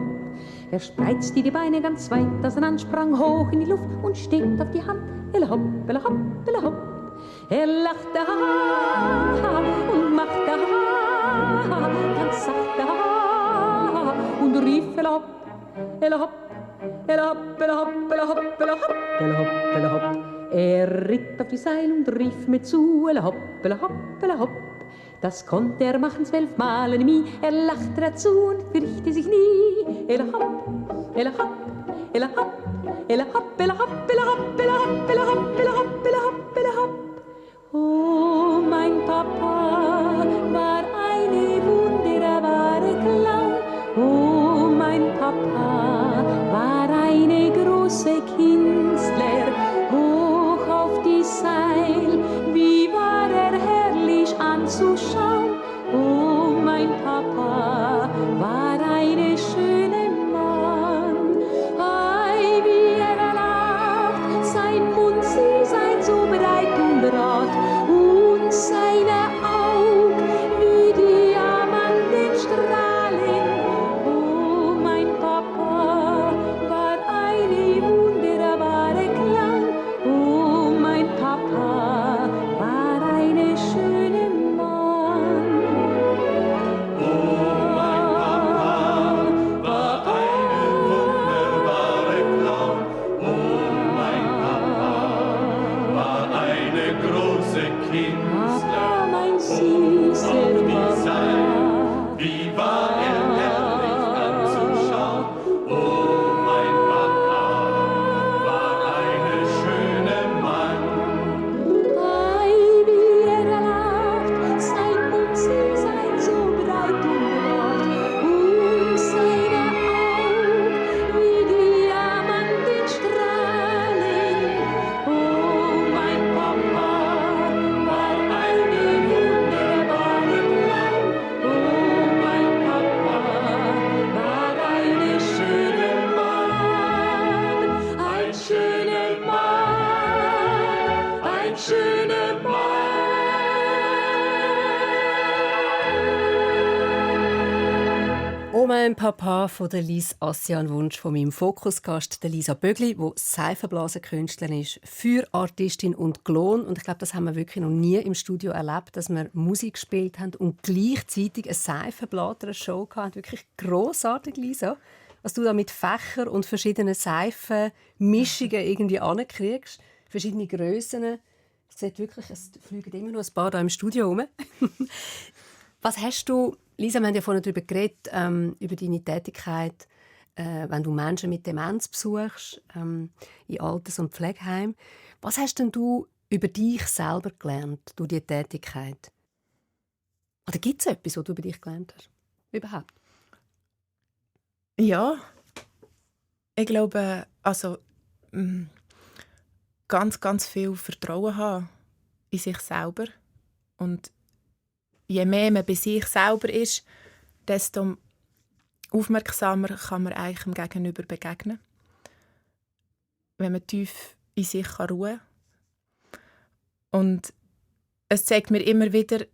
Er spreizte die Beine ganz weit auseinander, sprang hoch in die Luft und steht auf die Hand, hoppala, hoppala, hopp. Er lachte ha und machte ha, ganz sachte ha und rief Ella hopp, Ella hopp, Ella hopp, Ella hopp, Ella hopp, Ella hopp, Ella hopp. Er ritt auf die Seil und rief mir zu, Ella hopp, Ella hopp, Ella hopp. Das konnte er machen 12 Mal nie. Er lachte dazu und fürchte sich nie. Ella hopp, Ella hopp, Ella hopp, Ella hopp, Ella hopp, Ella hopp, Ella hopp, Ella hopp, Ella hopp, Ella hopp, Ella hopp. Oh, mein Papa war eine wunderbare Clown. Oh, mein Papa war eine große Künstler. Hoch auf die Seil, wie war er herrlich anzuschauen. Oh, mein Papa war eine schöne Mann. Ei, wie er lacht, sein Mund, sie sein so breit und rot, und seine Augen wie Diamantenstrahlen. Oh, mein Papa war eine wunderbare Clown. Oh, mein Papa war eine schöne Mann. Oh, mein Papa war eine wunderbare Clown. Oh, mein Papa war eine große Künstler. Papa, mein Auf süßer die Papa. Seil, wie war er herrlich anzuschauen. Oh, mein Papa war eine schöne Mann. Ei, wie er lacht, sein Mund, sie sein so breit und rot, und seine Augen wie Diamantenstrahlen. Oh, mein Papa war eine wunderbare Clown. Oh, mein Papa war eine schöne Mann, ein schöner Mann, ein schöner Mann. «Oh mein Papa» von der Lise Assia, ein Wunsch von meinem Fokusgast, der Lisa Bögli, die Seifenblasenkünstlerin ist, Feuerartistin und Klon. Und ich glaube, das haben wir wirklich noch nie im Studio erlebt, dass wir Musik gespielt haben und gleichzeitig eine Seifenblasen-Show hatten. Wirklich grossartig, Lisa, was du da mit Fächern und verschiedenen Seifenmischungen irgendwie ankriegst. Verschiedene Grössen. Es sieht wirklich, es fliegen immer noch ein paar da im Studio rum. Was hast du, Lisa, wir haben ja vorhin darüber geredet, über deine Tätigkeit, wenn du Menschen mit Demenz besuchst, in Alters- und Pflegeheimen. Was hast denn du über dich selber gelernt durch diese Tätigkeit? Oder gibt es etwas, was du über dich gelernt hast? Überhaupt? Ja, ich glaube, ganz, ganz viel Vertrauen haben in sich selber. Und je mehr man bei sich selber ist, desto aufmerksamer kann man eigentlich dem Gegenüber begegnen. Wenn man tief in sich ruhen kann. Und es zeigt mir immer wieder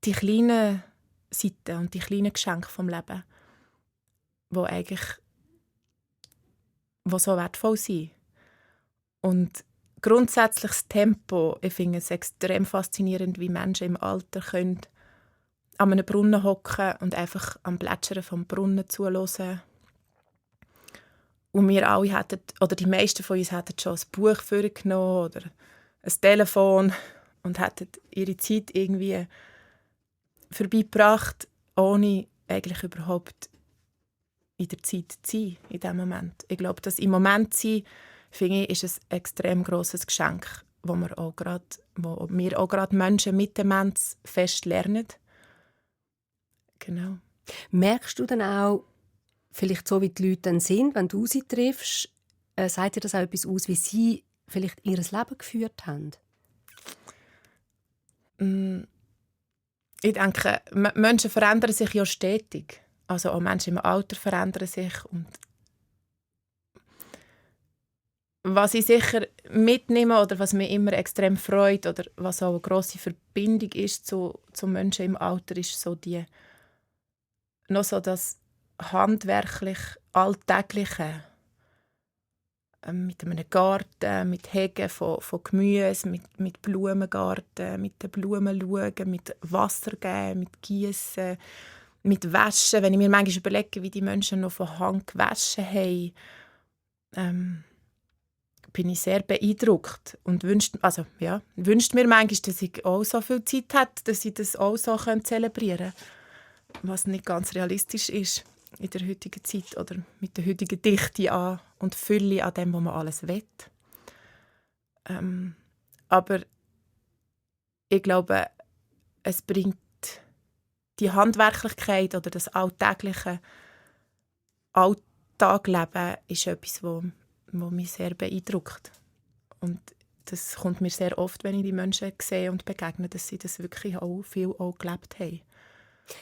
die kleinen Seiten und die kleinen Geschenke vom Leben, die so wertvoll sind. Und grundsätzlich das Tempo, ich finde es extrem faszinierend, wie Menschen im Alter können an einem Brunnen hocken und einfach am Plätschern vom Brunnen zuhören. Und wir alle hätten, oder die meisten von uns hätten schon ein Buch vorgenommen oder ein Telefon und hätten ihre Zeit irgendwie vorbeigebracht, ohne eigentlich überhaupt in der Zeit zu sein, in diesem Moment. Ich glaube, dass im Moment sein, finde ich, ist ein extrem grosses Geschenk, wo wir auch gerade Menschen mit Demenz fest lernen. Genau. Merkst du dann auch, vielleicht so wie die Leute dann sind, wenn du sie triffst, sagt dir das auch etwas aus, wie sie vielleicht ihr Leben geführt haben? Ich denke, Menschen verändern sich ja stetig. Also auch Menschen im Alter verändern sich. Und was ich sicher mitnehme oder was mich immer extrem freut oder was auch eine grosse Verbindung ist zu Menschen im Alter, ist so noch so das handwerklich Alltägliche. mit einem Garten, mit Hegen von Gemüse, mit Blumengarten, mit den Blumen schauen, mit Wasser geben, mit Gießen, mit Waschen. Wenn ich mir manchmal überlege, wie die Menschen noch von Hand gewaschen haben, bin ich sehr beeindruckt und wünscht mir manchmal, dass ich auch so viel Zeit hätte, dass ich das auch so zelebrieren könnte, was nicht ganz realistisch ist in der heutigen Zeit oder mit der heutigen Dichte an und Fülle an dem, was man alles will. Aber ich glaube, es bringt die Handwerklichkeit oder das alltägliche Alltagleben ist etwas, was mich sehr beeindruckt. Und das kommt mir sehr oft, wenn ich die Menschen sehe und begegne, dass sie das wirklich auch viel gelebt haben.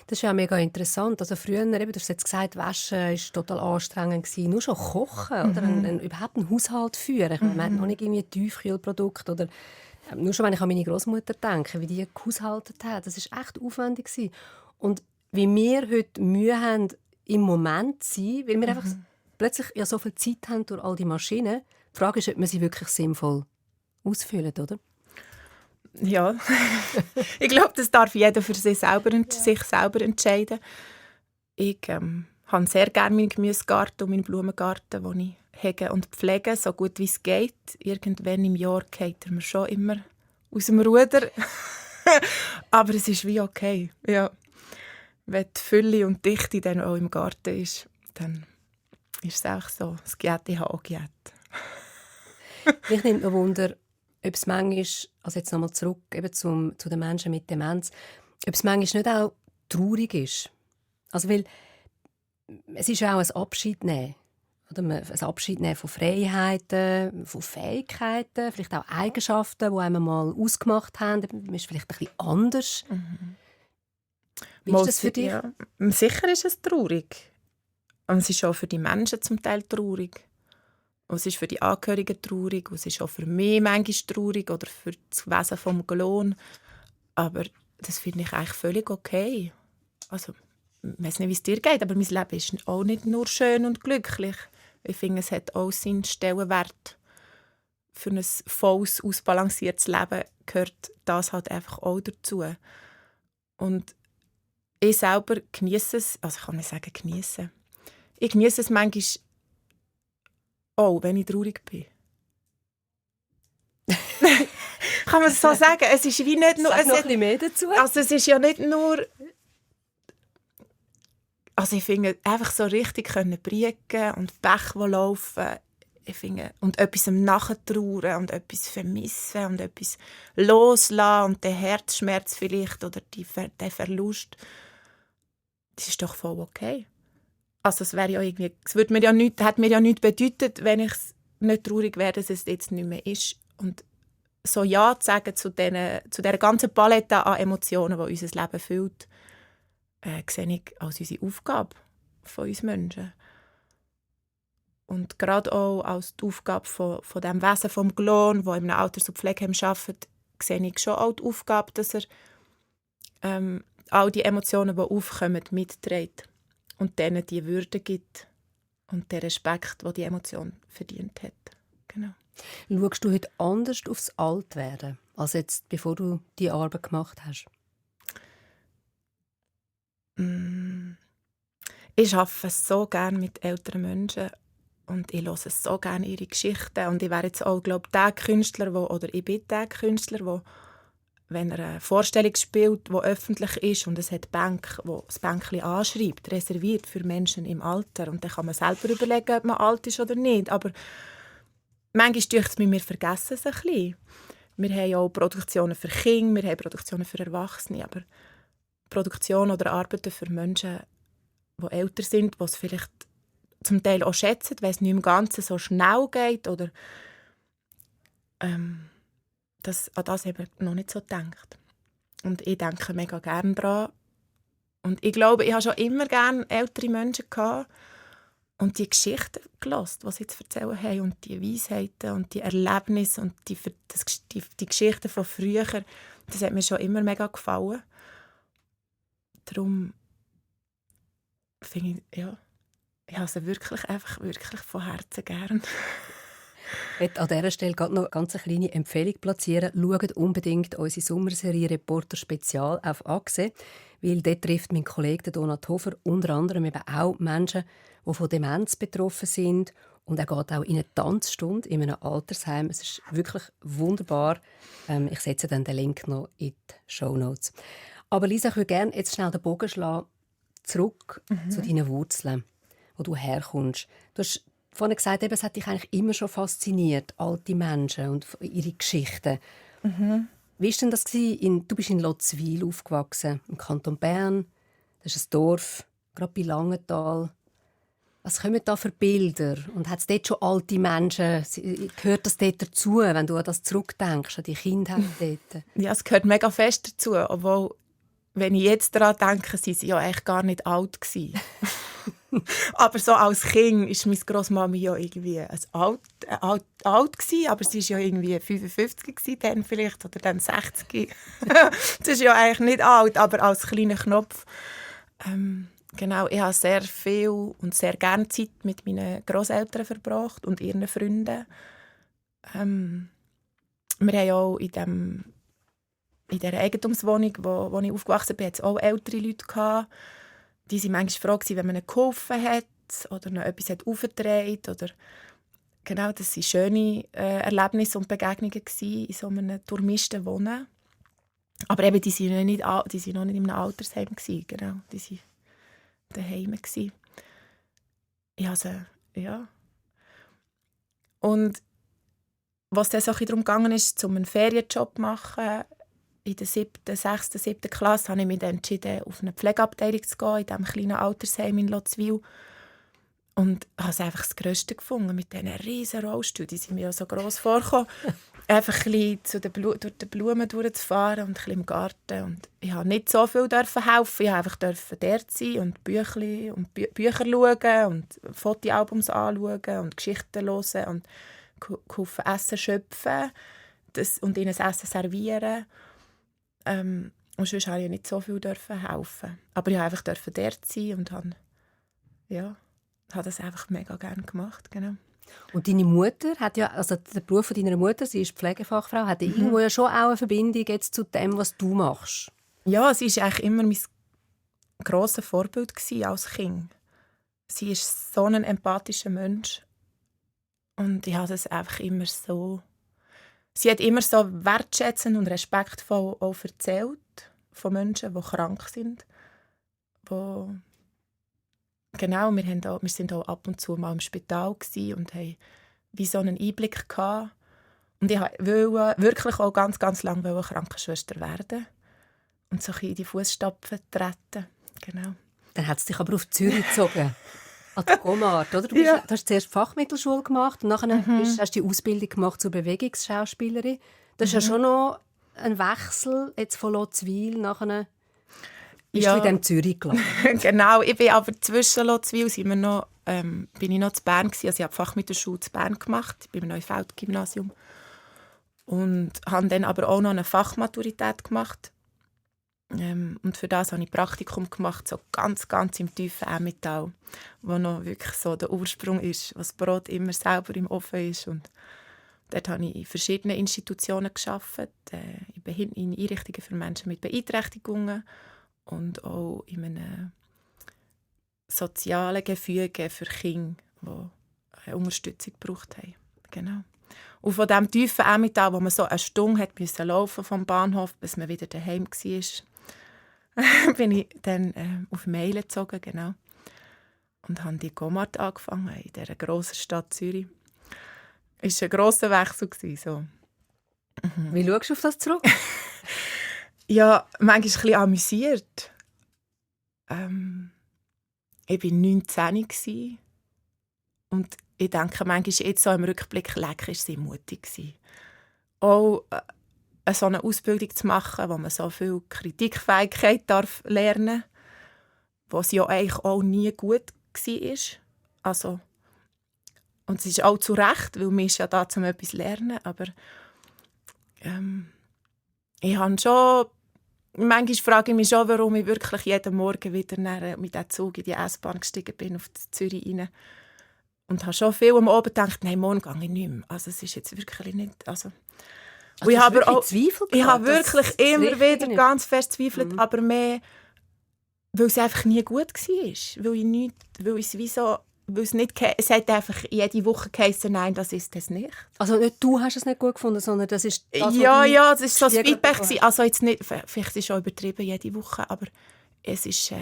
Das ist ja mega interessant. Also früher, du hast jetzt gesagt, Waschen war total anstrengend. Nur schon kochen oder überhaupt einen Haushalt führen. Ich meine, man hat noch nicht irgendwie Tiefkühlprodukte oder nur schon, wenn ich an meine Großmutter denke, wie die gehaushaltet hat. Das war echt aufwendig. Und wie wir heute Mühe haben, im Moment zu sein, weil wir einfach plötzlich ja so viel Zeit haben durch all die Maschinen. Die Frage ist, ob man sie wirklich sinnvoll ausfüllen, oder? Ja, ich glaube, das darf jeder für sich selber entscheiden. Ich habe sehr gerne meinen Gemüsegarten und meinen Blumengarten, den ich hege und pflege, so gut wie es geht. Irgendwann im Jahr geht er mir schon immer aus dem Ruder. Aber es ist wie okay. Ja. Wenn die Fülle und die Dichte dann auch im Garten ist, dann ist es auch so. Das Giet habe auch Giet. Mich nimmt noch Wunder, ob es manchmal, also jetzt nochmal zurück eben zu den Menschen mit Demenz, ob es manchmal nicht auch traurig ist. Also weil es ist ja auch ein Abschied nehmen. Oder ein Abschied nehmen von Freiheiten, von Fähigkeiten, vielleicht auch Eigenschaften, die einem mal ausgemacht haben. Man ist vielleicht ein bisschen anders. Wie ist das für dich? Ja. Sicher ist es traurig. Und es ist auch für die Menschen zum Teil traurig. Und es ist für die Angehörigen traurig. Und es ist auch für mich manchmal traurig oder für das Wesen vom Gelohn. Aber das finde ich eigentlich völlig okay. Also, ich weiss nicht, wie es dir geht, aber mein Leben ist auch nicht nur schön und glücklich. Ich finde, es hat auch seinen Stellenwert. Für ein volles, ausbalanciertes Leben gehört das halt einfach auch dazu. Und ich selber genieße es, also ich kann nicht sagen genieße. Ich genieße es manchmal auch, wenn ich traurig bin. Kann man es so sagen? Es ist wie nicht nur... Sag noch ein bisschen mehr dazu. Also es ist ja nicht nur... Also ich finde, einfach so richtig briegen und Bäche laufen, ich finde, und etwas nachtrauern und etwas vermissen und etwas loslassen und den Herzschmerz vielleicht oder den Verlust, das ist doch voll okay. Also es wäre ja irgendwie, es hat mir ja nichts bedeutet, wenn ich nicht traurig wäre, dass es jetzt nicht mehr ist. Und so Ja zu sagen zu dieser ganzen Palette an Emotionen, die unser Leben füllt, sehe ich als unsere Aufgabe von uns Menschen. Und gerade auch als die Aufgabe von dem Wesen vom Gelohn, der im Alters- und Pflegeheim arbeitet, sehe ich schon auch die Aufgabe, dass er all die Emotionen, die aufkommen, mitträgt und denen die Würde gibt und den Respekt, den die Emotion verdient hat. Genau. Schaust du heute anders aufs Altwerden, als jetzt, bevor du diese Arbeit gemacht hast? Ich arbeite so gerne mit älteren Menschen und ich höre so gerne ihre Geschichten. Und ich wäre jetzt auch, glaube ich, der Künstler, ich bin der Künstler, der, wenn er eine Vorstellung spielt, die öffentlich ist und es hat Bänke, wo das Bänkchen anschreibt, reserviert für Menschen im Alter. Und dann kann man selber überlegen, ob man alt ist oder nicht. Aber manchmal denke ich mir, wir vergessen es ein bisschen. Wir haben auch Produktionen für Kinder, wir haben Produktionen für Erwachsene, aber Produktionen oder Arbeiten für Menschen, die älter sind, die es vielleicht zum Teil auch schätzen, weil es nicht im Ganzen so schnell geht oder an das eben noch nicht so gedacht. Und ich denke mega gerne daran. Und ich glaube, ich habe schon immer gerne ältere Menschen gehabt und die Geschichten gehört, die sie zu erzählen haben und die Weisheiten und die Erlebnisse und die Geschichten von früher, das hat mir schon immer mega gefallen. Darum finde ich, ja, ich habe sie wirklich von Herzen gern. Ich möchte an dieser Stelle gerade noch eine ganz kleine Empfehlung platzieren. Schaut unbedingt unsere Sommerserie «Reporter Spezial» auf Achse, weil dort trifft mein Kollege Donat Hofer unter anderem eben auch Menschen, die von Demenz betroffen sind. Und er geht auch in eine Tanzstunde in einem Altersheim. Es ist wirklich wunderbar. Ich setze dann den Link noch in die Shownotes. Aber Lisa, ich würde gerne jetzt schnell den Bogen schlagen, zurück zu deinen Wurzeln, wo du herkommst. Du hast vorhin gesagt, es hat dich eigentlich immer schon fasziniert, alte Menschen und ihre Geschichten. Wie war denn das? Du bist in Lotzwil aufgewachsen, im Kanton Bern. Das ist ein Dorf, gerade bei Langenthal. Was kommen da für Bilder? Und hat es dort schon alte Menschen? Gehört das dort dazu, wenn du an das zurückdenkst, an die Kindheit dort? Ja, es gehört mega fest dazu. Obwohl, wenn ich jetzt daran denke, sind sie ja eigentlich gar nicht alt gewesen. Aber so als Kind war meine Grossmami ja irgendwie alt gewesen, aber sie war ja irgendwie 55 gewesen, dann vielleicht, oder dann 60. Das ist ja eigentlich nicht alt, aber als kleiner Knopf. Genau, ich habe sehr viel und sehr gerne Zeit mit meinen Grosseltern verbracht und ihren Freunden. Wir haben auch in dieser Eigentumswohnung, wo ich aufgewachsen bin, auch ältere Leute gehabt. Die waren manchmal froh, wenn man ihnen geholfen hat oder noch etwas aufgetragen oder genau, das waren schöne Erlebnisse und Begegnungen in so einem durchmischten Wohnen. Aber eben, die waren noch nicht in einem Altersheim gewesen, genau, die waren daheim gewesen. Ja. Und was dann so darum gegangen ist, um einen Ferienjob zu machen, in der 6., 7. Klasse habe ich mich dann entschieden, auf eine Pflegeabteilung zu gehen, in diesem kleinen Altersheim in Lotzwil. Und habe es einfach das Grösste gefunden, mit diesen riesen Rollstühlen. Die sind mir ja so gross vorgekommen. Einfach ein bisschen durch die Blumen durchzufahren und ein bisschen im Garten. Und ich durfte nicht so viel helfen. Ich durfte einfach dort sein und Bücher schauen und Fotoalbums anschauen und Geschichten hören und geholfen Essen schöpfen und ihnen das Essen servieren. Und sonst durfte ich nicht so viel helfen. Aber ich durfte einfach dort sein und habe das einfach mega gerne gemacht. Genau. Und deine Mutter hat ja, also der Beruf von deiner Mutter, sie ist Pflegefachfrau, hat irgendwo ja schon auch eine Verbindung jetzt zu dem, was du machst. Ja, sie war eigentlich immer mein grosses Vorbild als Kind. Sie ist so ein empathischer Mensch. Und ich habe das einfach immer so... Sie hat immer so wertschätzend und respektvoll auch erzählt von Menschen, die krank sind. Genau, wir sind auch ab und zu mal im Spital und haben wie so einen Einblick gehabt. Und ich wollte wirklich auch ganz, ganz lange Krankenschwester werden und so in die Fußstapfen treten. Genau. Dann hat es dich aber auf Zürich gezogen. An der Gomart, oder? Du hast zuerst Fachmittelschule gemacht und nachher hast du die Ausbildung gemacht zur Bewegungsschauspielerin. Das ist ja schon noch ein Wechsel jetzt von Lotzwil nachher. Bist du in dem Zürich gelandet? Genau, ich bin aber zwischen Lotzwil bin ich noch zu Bern gewesen. Also ich habe die Fachmittelschule zu Bern gemacht, bei einem Neufeld-Gymnasium. Und habe dann aber auch noch eine Fachmaturität gemacht. Und für das habe ich Praktikum gemacht, so ganz, ganz im tiefen Emmental, wo noch wirklich so der Ursprung ist, was Brot immer selber im Ofen ist. Und dort habe ich in verschiedenen Institutionen gearbeitet, in Einrichtungen für Menschen mit Beeinträchtigungen und auch in einem sozialen Gefüge für Kinder, die eine Unterstützung gebraucht haben. Genau. Und von diesem tiefen Emmental, wo man so eine Stunde laufen vom Bahnhof, bis man wieder daheim war, bin ich dann auf Meilen gezogen, genau. Und habe die Gomart angefangen, in dieser grossen Stadt Zürich. Es war ein grosser Wechsel. So. Wie schaust du auf das zurück? Ja, manchmal ein bisschen amüsiert. Ich war 19 und ich denke manchmal jetzt so im Rückblick, lecker war sie mutig. Auch so eine Ausbildung zu machen, wo man so viel Kritikfähigkeit lernen darf, was ja eigentlich auch nie gut war. Also, und es ist auch zu Recht, weil man ist ja da, um etwas zu lernen. Aber ich habe schon... Manchmal frage ich mich schon, warum ich wirklich jeden Morgen wieder mit diesem Zug in die S-Bahn gestiegen bin, auf die Zürich rein. Und habe schon viel am Abend gedacht, nein, morgen gehe ich nicht mehr. Also es ist jetzt wirklich nicht... Also du ich hast habe wirklich auch, Zweifel ich gehabt, habe dass wirklich das immer Richtige wieder nicht- ganz fest zweifelt, aber mehr, weil es einfach nie gut war. Weil es nicht... Es hat einfach jede Woche geheißen, nein, das ist es nicht. Also nicht du hast es nicht gut gefunden, sondern das ist das, was Ja, du ja, das ist so das gespiegelt Feedback bekommen gewesen. Also jetzt nicht, vielleicht ist es schon übertrieben jede Woche, aber es ist,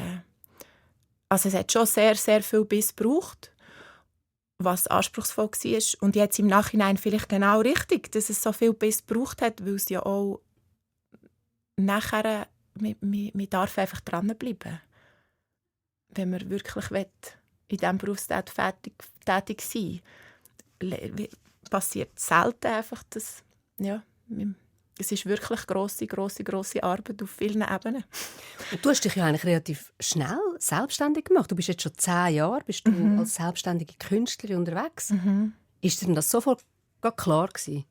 also es hat schon sehr, sehr viel Biss gebraucht, was anspruchsvoll war. Und jetzt im Nachhinein vielleicht genau richtig, dass es so viel Biss gebraucht hat, weil es ja auch nachher, man darf einfach dranbleiben, wenn man wirklich will, in diesem Berufsfeld tätig sein will. Passiert selten einfach, dass, ja, es ist wirklich grosse Arbeit auf vielen Ebenen. Und du hast dich ja eigentlich relativ schnell selbstständig gemacht. Du bist jetzt schon 10 Jahre als selbstständige Künstlerin unterwegs. Ist dir denn das sofort klar gewesen?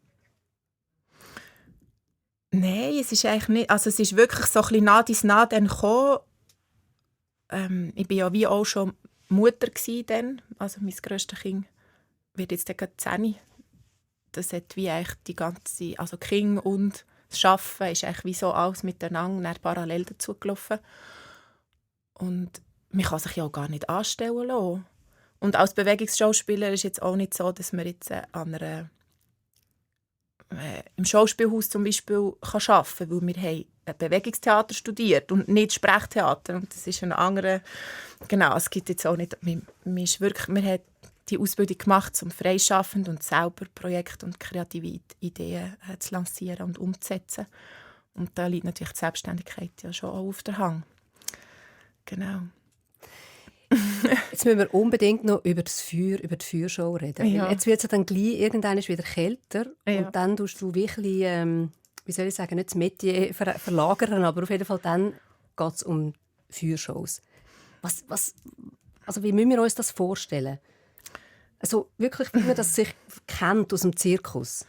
Nein, es ist eigentlich nicht. Also es ist wirklich so ein bisschen nah dies nah dann gekommen. Ich war ja wie auch schon Mutter gewesen dann. Also mein grösstes Kind wird jetzt gerade 10. Das hat wie eigentlich die ganze, also Kind und das Arbeiten ist eigentlich wie so alles miteinander parallel dazu gelaufen. Und man kann sich ja auch gar nicht anstellen lassen. Und als Bewegungsschauspieler ist es jetzt auch nicht so, dass man jetzt im Schauspielhaus zum Beispiel arbeiten kann, weil wir haben Bewegungstheater studiert und nicht Sprechtheater. Und das ist ein anderer... Genau, es gibt jetzt auch nicht... Man hat die Ausbildung gemacht, um freischaffend und selber Projekte und kreative Ideen zu lancieren und umzusetzen. Und da liegt natürlich die Selbstständigkeit ja schon auch auf der Hand. Genau. Jetzt müssen wir unbedingt noch über das Feuer, über die Feuershow reden. Ja. Jetzt wird es dann gleich irgendwann wieder kälter Ja. und dann tust du wirklich, wie soll ich sagen, nicht das Metier verlagern, aber auf jeden Fall dann geht es um Feuershows. Also wie müssen wir uns das vorstellen? Also wirklich, wie man das sich kennt aus dem Zirkus.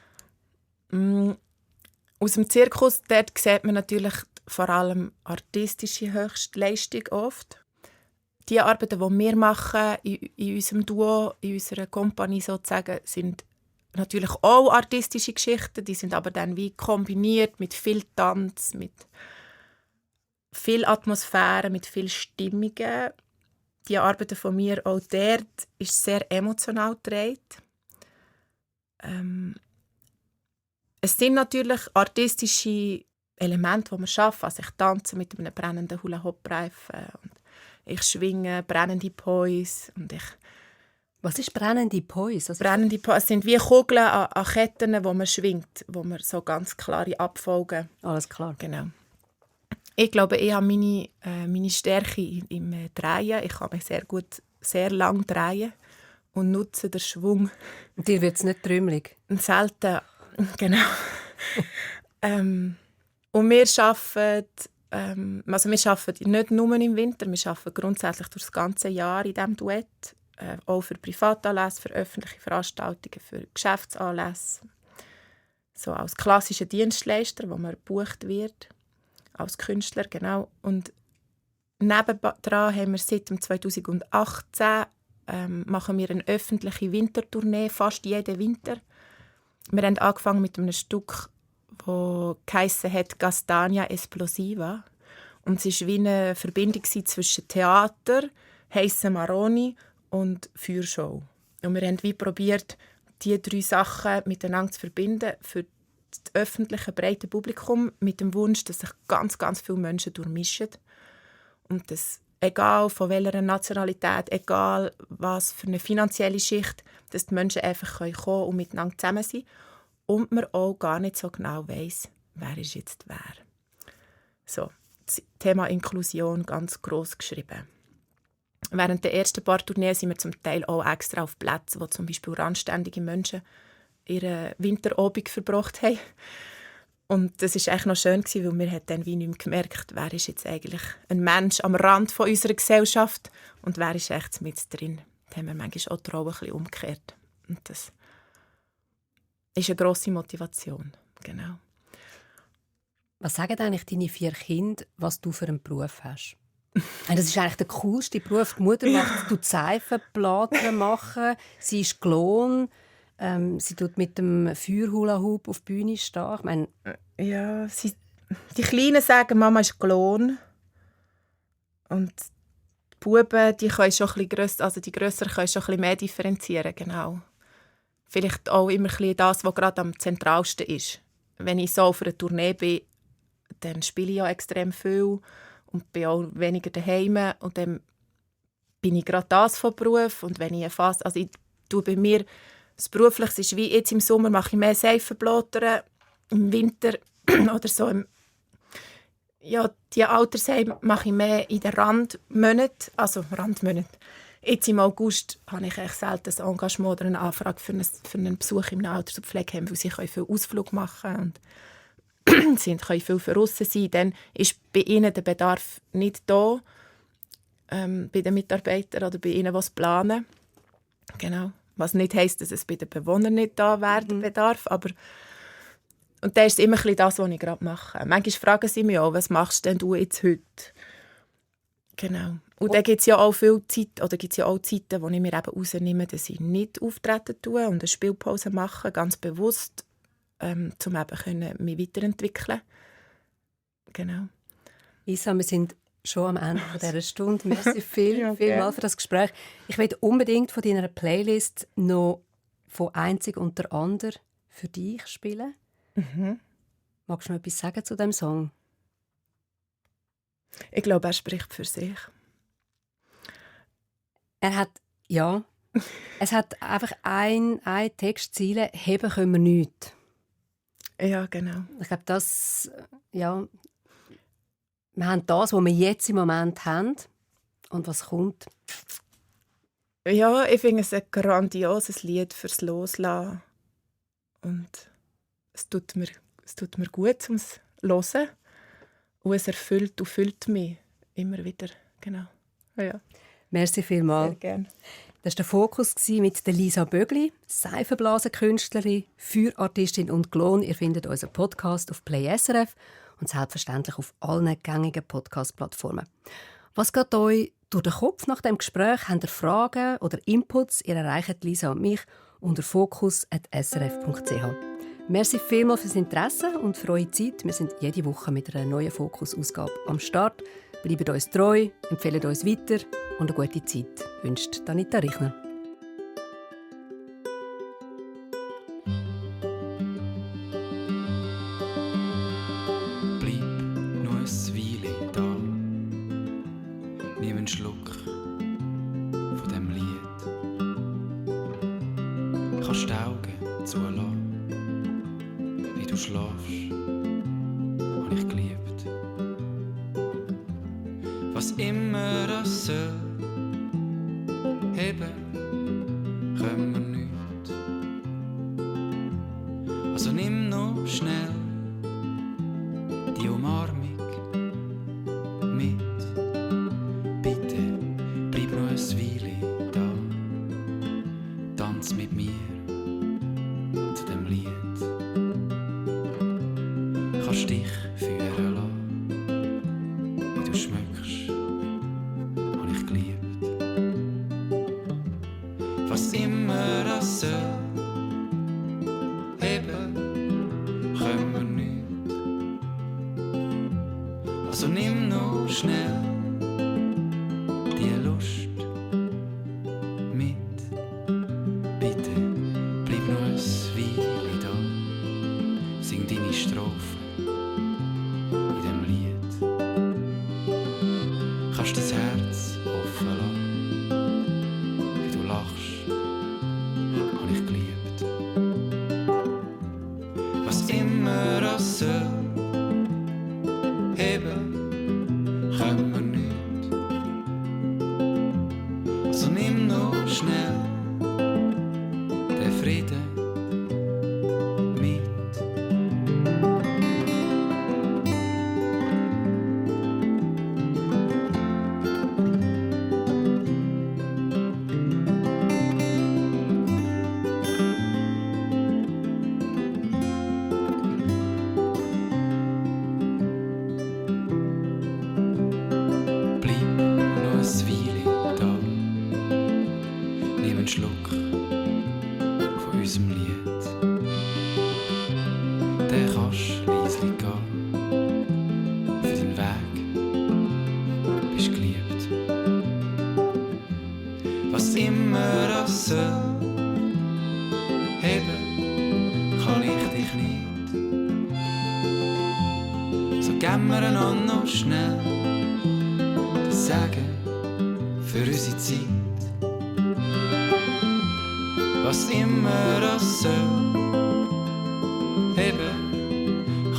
Aus dem Zirkus dort sieht man natürlich vor allem artistische Höchstleistung oft. Die Arbeiten, die wir machen in unserem Duo, in unserer Kompanie sozusagen, sind natürlich auch artistische Geschichten. Die sind aber dann wie kombiniert mit viel Tanz, mit viel Atmosphäre, mit viel Stimmungen. Die Arbeiten von mir auch dort ist sehr emotional gedreht. Es sind natürlich artistische Elemente, die wir schaffen. Also ich tanze mit einem brennenden Hula-Hoop-Reifen und ich schwinge brennende Poise und Was ist brennende Poise? brennende Poise sind wie Kugeln an Ketten, die man schwingt, wo man so ganz klare Abfolgen. Alles klar. Genau. Ich glaube, ich habe meine Stärke im Drehen. Ich kann mich sehr gut, sehr lang drehen und nutze den Schwung. Und dir wird es nicht trümmelig? Selten, genau. Und wir arbeiten nicht nur im Winter, wir arbeiten grundsätzlich durch das ganze Jahr in diesem Duett. Auch für Privatanlässe, für öffentliche Veranstaltungen, für Geschäftsanlässe. So als klassischer Dienstleister, wo man gebucht wird. Als Künstler, genau. Und nebendran haben wir seit 2018 machen wir eine öffentliche Wintertournee, fast jeden Winter. Wir haben angefangen mit einem Stück, das geheissen hat «Castagna Esplosiva». Und es war wie eine Verbindung zwischen Theater, heissen Maroni und Feuershow. Und wir haben wie probiert, diese 3 Sachen miteinander zu verbinden für das öffentliche, breite Publikum mit dem Wunsch, dass sich ganz, ganz viele Menschen durchmischen. Und das, egal von welcher Nationalität, egal was für eine finanzielle Schicht, dass die Menschen einfach kommen können und miteinander zusammen sein. Und man auch gar nicht so genau weiss, wer ist jetzt wer. So, das Thema Inklusion ganz gross geschrieben. Während der ersten paar Tourneen sind wir zum Teil auch extra auf Plätzen, wo zum Beispiel randständige Menschen ihren Winterabend verbracht haben. Und das war eigentlich noch schön, weil wir dann wie nicht mehr gemerkt, wer ist jetzt eigentlich ein Mensch am Rand von unserer Gesellschaft und wer ist echt mit drin. Da haben wir manchmal auch die Rolle ein bisschen umgekehrt. Und das ist eine grosse Motivation. Genau. Was sagen eigentlich deine 4 Kinder, was du für einen Beruf hast? Das ist eigentlich der coolste Beruf. Die Mutter macht Seifenblasen machen. Sie ist Klon. Sie tut mit dem Feuerhula-Hoop auf die Bühne stehen. Ich meine, Ja, die Kleinen sagen, Mama ist Klon. Und die Buben, die können schon ein bisschen grösser, also die Grösseren können schon ein bisschen mehr differenzieren, genau. Vielleicht auch immer ein bisschen das, was gerade am zentralsten ist. Wenn ich so auf einer Tournee bin, dann spiele ich ja extrem viel und bin auch weniger daheim. Und dann bin ich gerade das vom Beruf. Und wenn ich fast, also ich tue bei mir, das Berufliche ist wie jetzt im Sommer mache ich mehr Seifenblättern, im Winter oder so die Altersheime mache ich mehr in den Randmonaten, also Randmonaten. Jetzt im August habe ich echt selten ein Engagement oder eine Anfrage für einen Besuch in einem Alters- und Pflegeheim, weil sie viel Ausflug machen und sie können viel für aussen sein. Dann ist bei ihnen der Bedarf nicht da, bei den Mitarbeitern oder bei ihnen, die es planen. Genau. Was nicht heisst, dass es bei den Bewohnern nicht da wäre, der Bedarf, aber und das ist immer ein bisschen das, was ich gerade mache. Manchmal fragen sie mich auch, was machst denn du jetzt heute? Genau. Und dann gibt es ja auch viel Zeit, oder gibt es ja auch Zeiten, wo ich mir eben rausnehme, dass ich nicht auftreten tue und eine Spielpause mache, ganz bewusst, um eben mich weiterentwickeln. Genau. Isa, wir sind schon am Ende dieser Stunde. Merci vielmals für das Gespräch. Ich will unbedingt von deiner Playlist noch von «Einzig und der Ander» für dich spielen. Magst du noch etwas sagen zu diesem Song? Ich glaube, er spricht für sich. Es hat einfach ein Textziele, «Heben können wir nichts». Ja, genau. Ich glaube, wir haben das, was wir jetzt im Moment haben und was kommt. Ja, ich finde es ein grandioses Lied fürs Loslassen. Und es tut mir gut, um es zu hören. Und es erfüllt und füllt mich immer wieder. Genau. Ja. Merci vielmals. Sehr gerne. Das war der Fokus mit der Lisa Bögli, Seifenblasenkünstlerin, Feuerartistin und Klon. Ihr findet unseren Podcast auf Play SRF und selbstverständlich auf allen gängigen Podcast-Plattformen. Was geht euch durch den Kopf nach dem Gespräch? Habt ihr Fragen oder Inputs? Ihr erreicht Lisa und mich unter fokus@srf.ch. Merci vielmals fürs Interesse und für eure Zeit. Wir sind jede Woche mit einer neuen Fokus-Ausgabe am Start. Bleibt uns treu, empfehlt uns weiter und eine gute Zeit wünscht Anita Richner. Bleib noch ein Weile da. Nimm einen Schluck von dem Lied. Kannst die Augen zulassen, wie du schläfst, hab ich geliebt. Was immer das soll, heben können wir nicht. Also nimm noch schnell die Umarmung mit. Bitte bleib noch ein Weile da. Tanz mit mir zu dem Lied. Kannst dich führen lassen, wie du schmeckst, hab ich geliebt. Was immer das soll, heben können wir nicht. Also nimm noch schnell die Lust mit. Bitte bleib noch ein Weile da. Sing deine Strophen in dem Lied. Kannst das Herz offen lassen, wie du lachst, hab ich geliebt. Was immer das soll, heben können wir nicht. Also nimm noch schnell den Frieden mit. kannst leislich gehen. Für deinen Weg bist geliebt. Was immer das soll, heben kann ich dich nicht. So geben wir einander noch schnell das Sagen für unsere Zeit. Was immer das soll, heben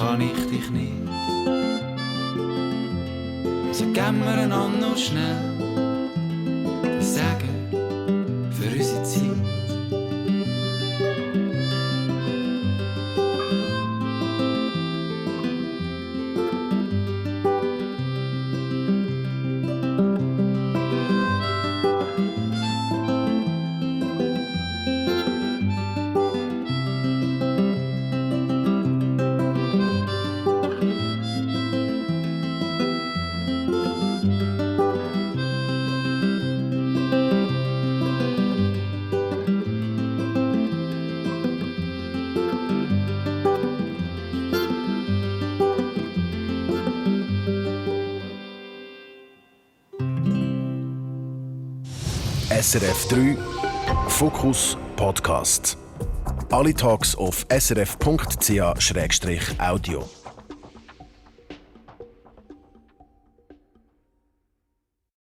kann ich dich nicht. So geben wir einander noch schnell das Sagen für unsere Zeit. SRF 3 Fokus Podcast. Alle Talks auf srf.ch/audio.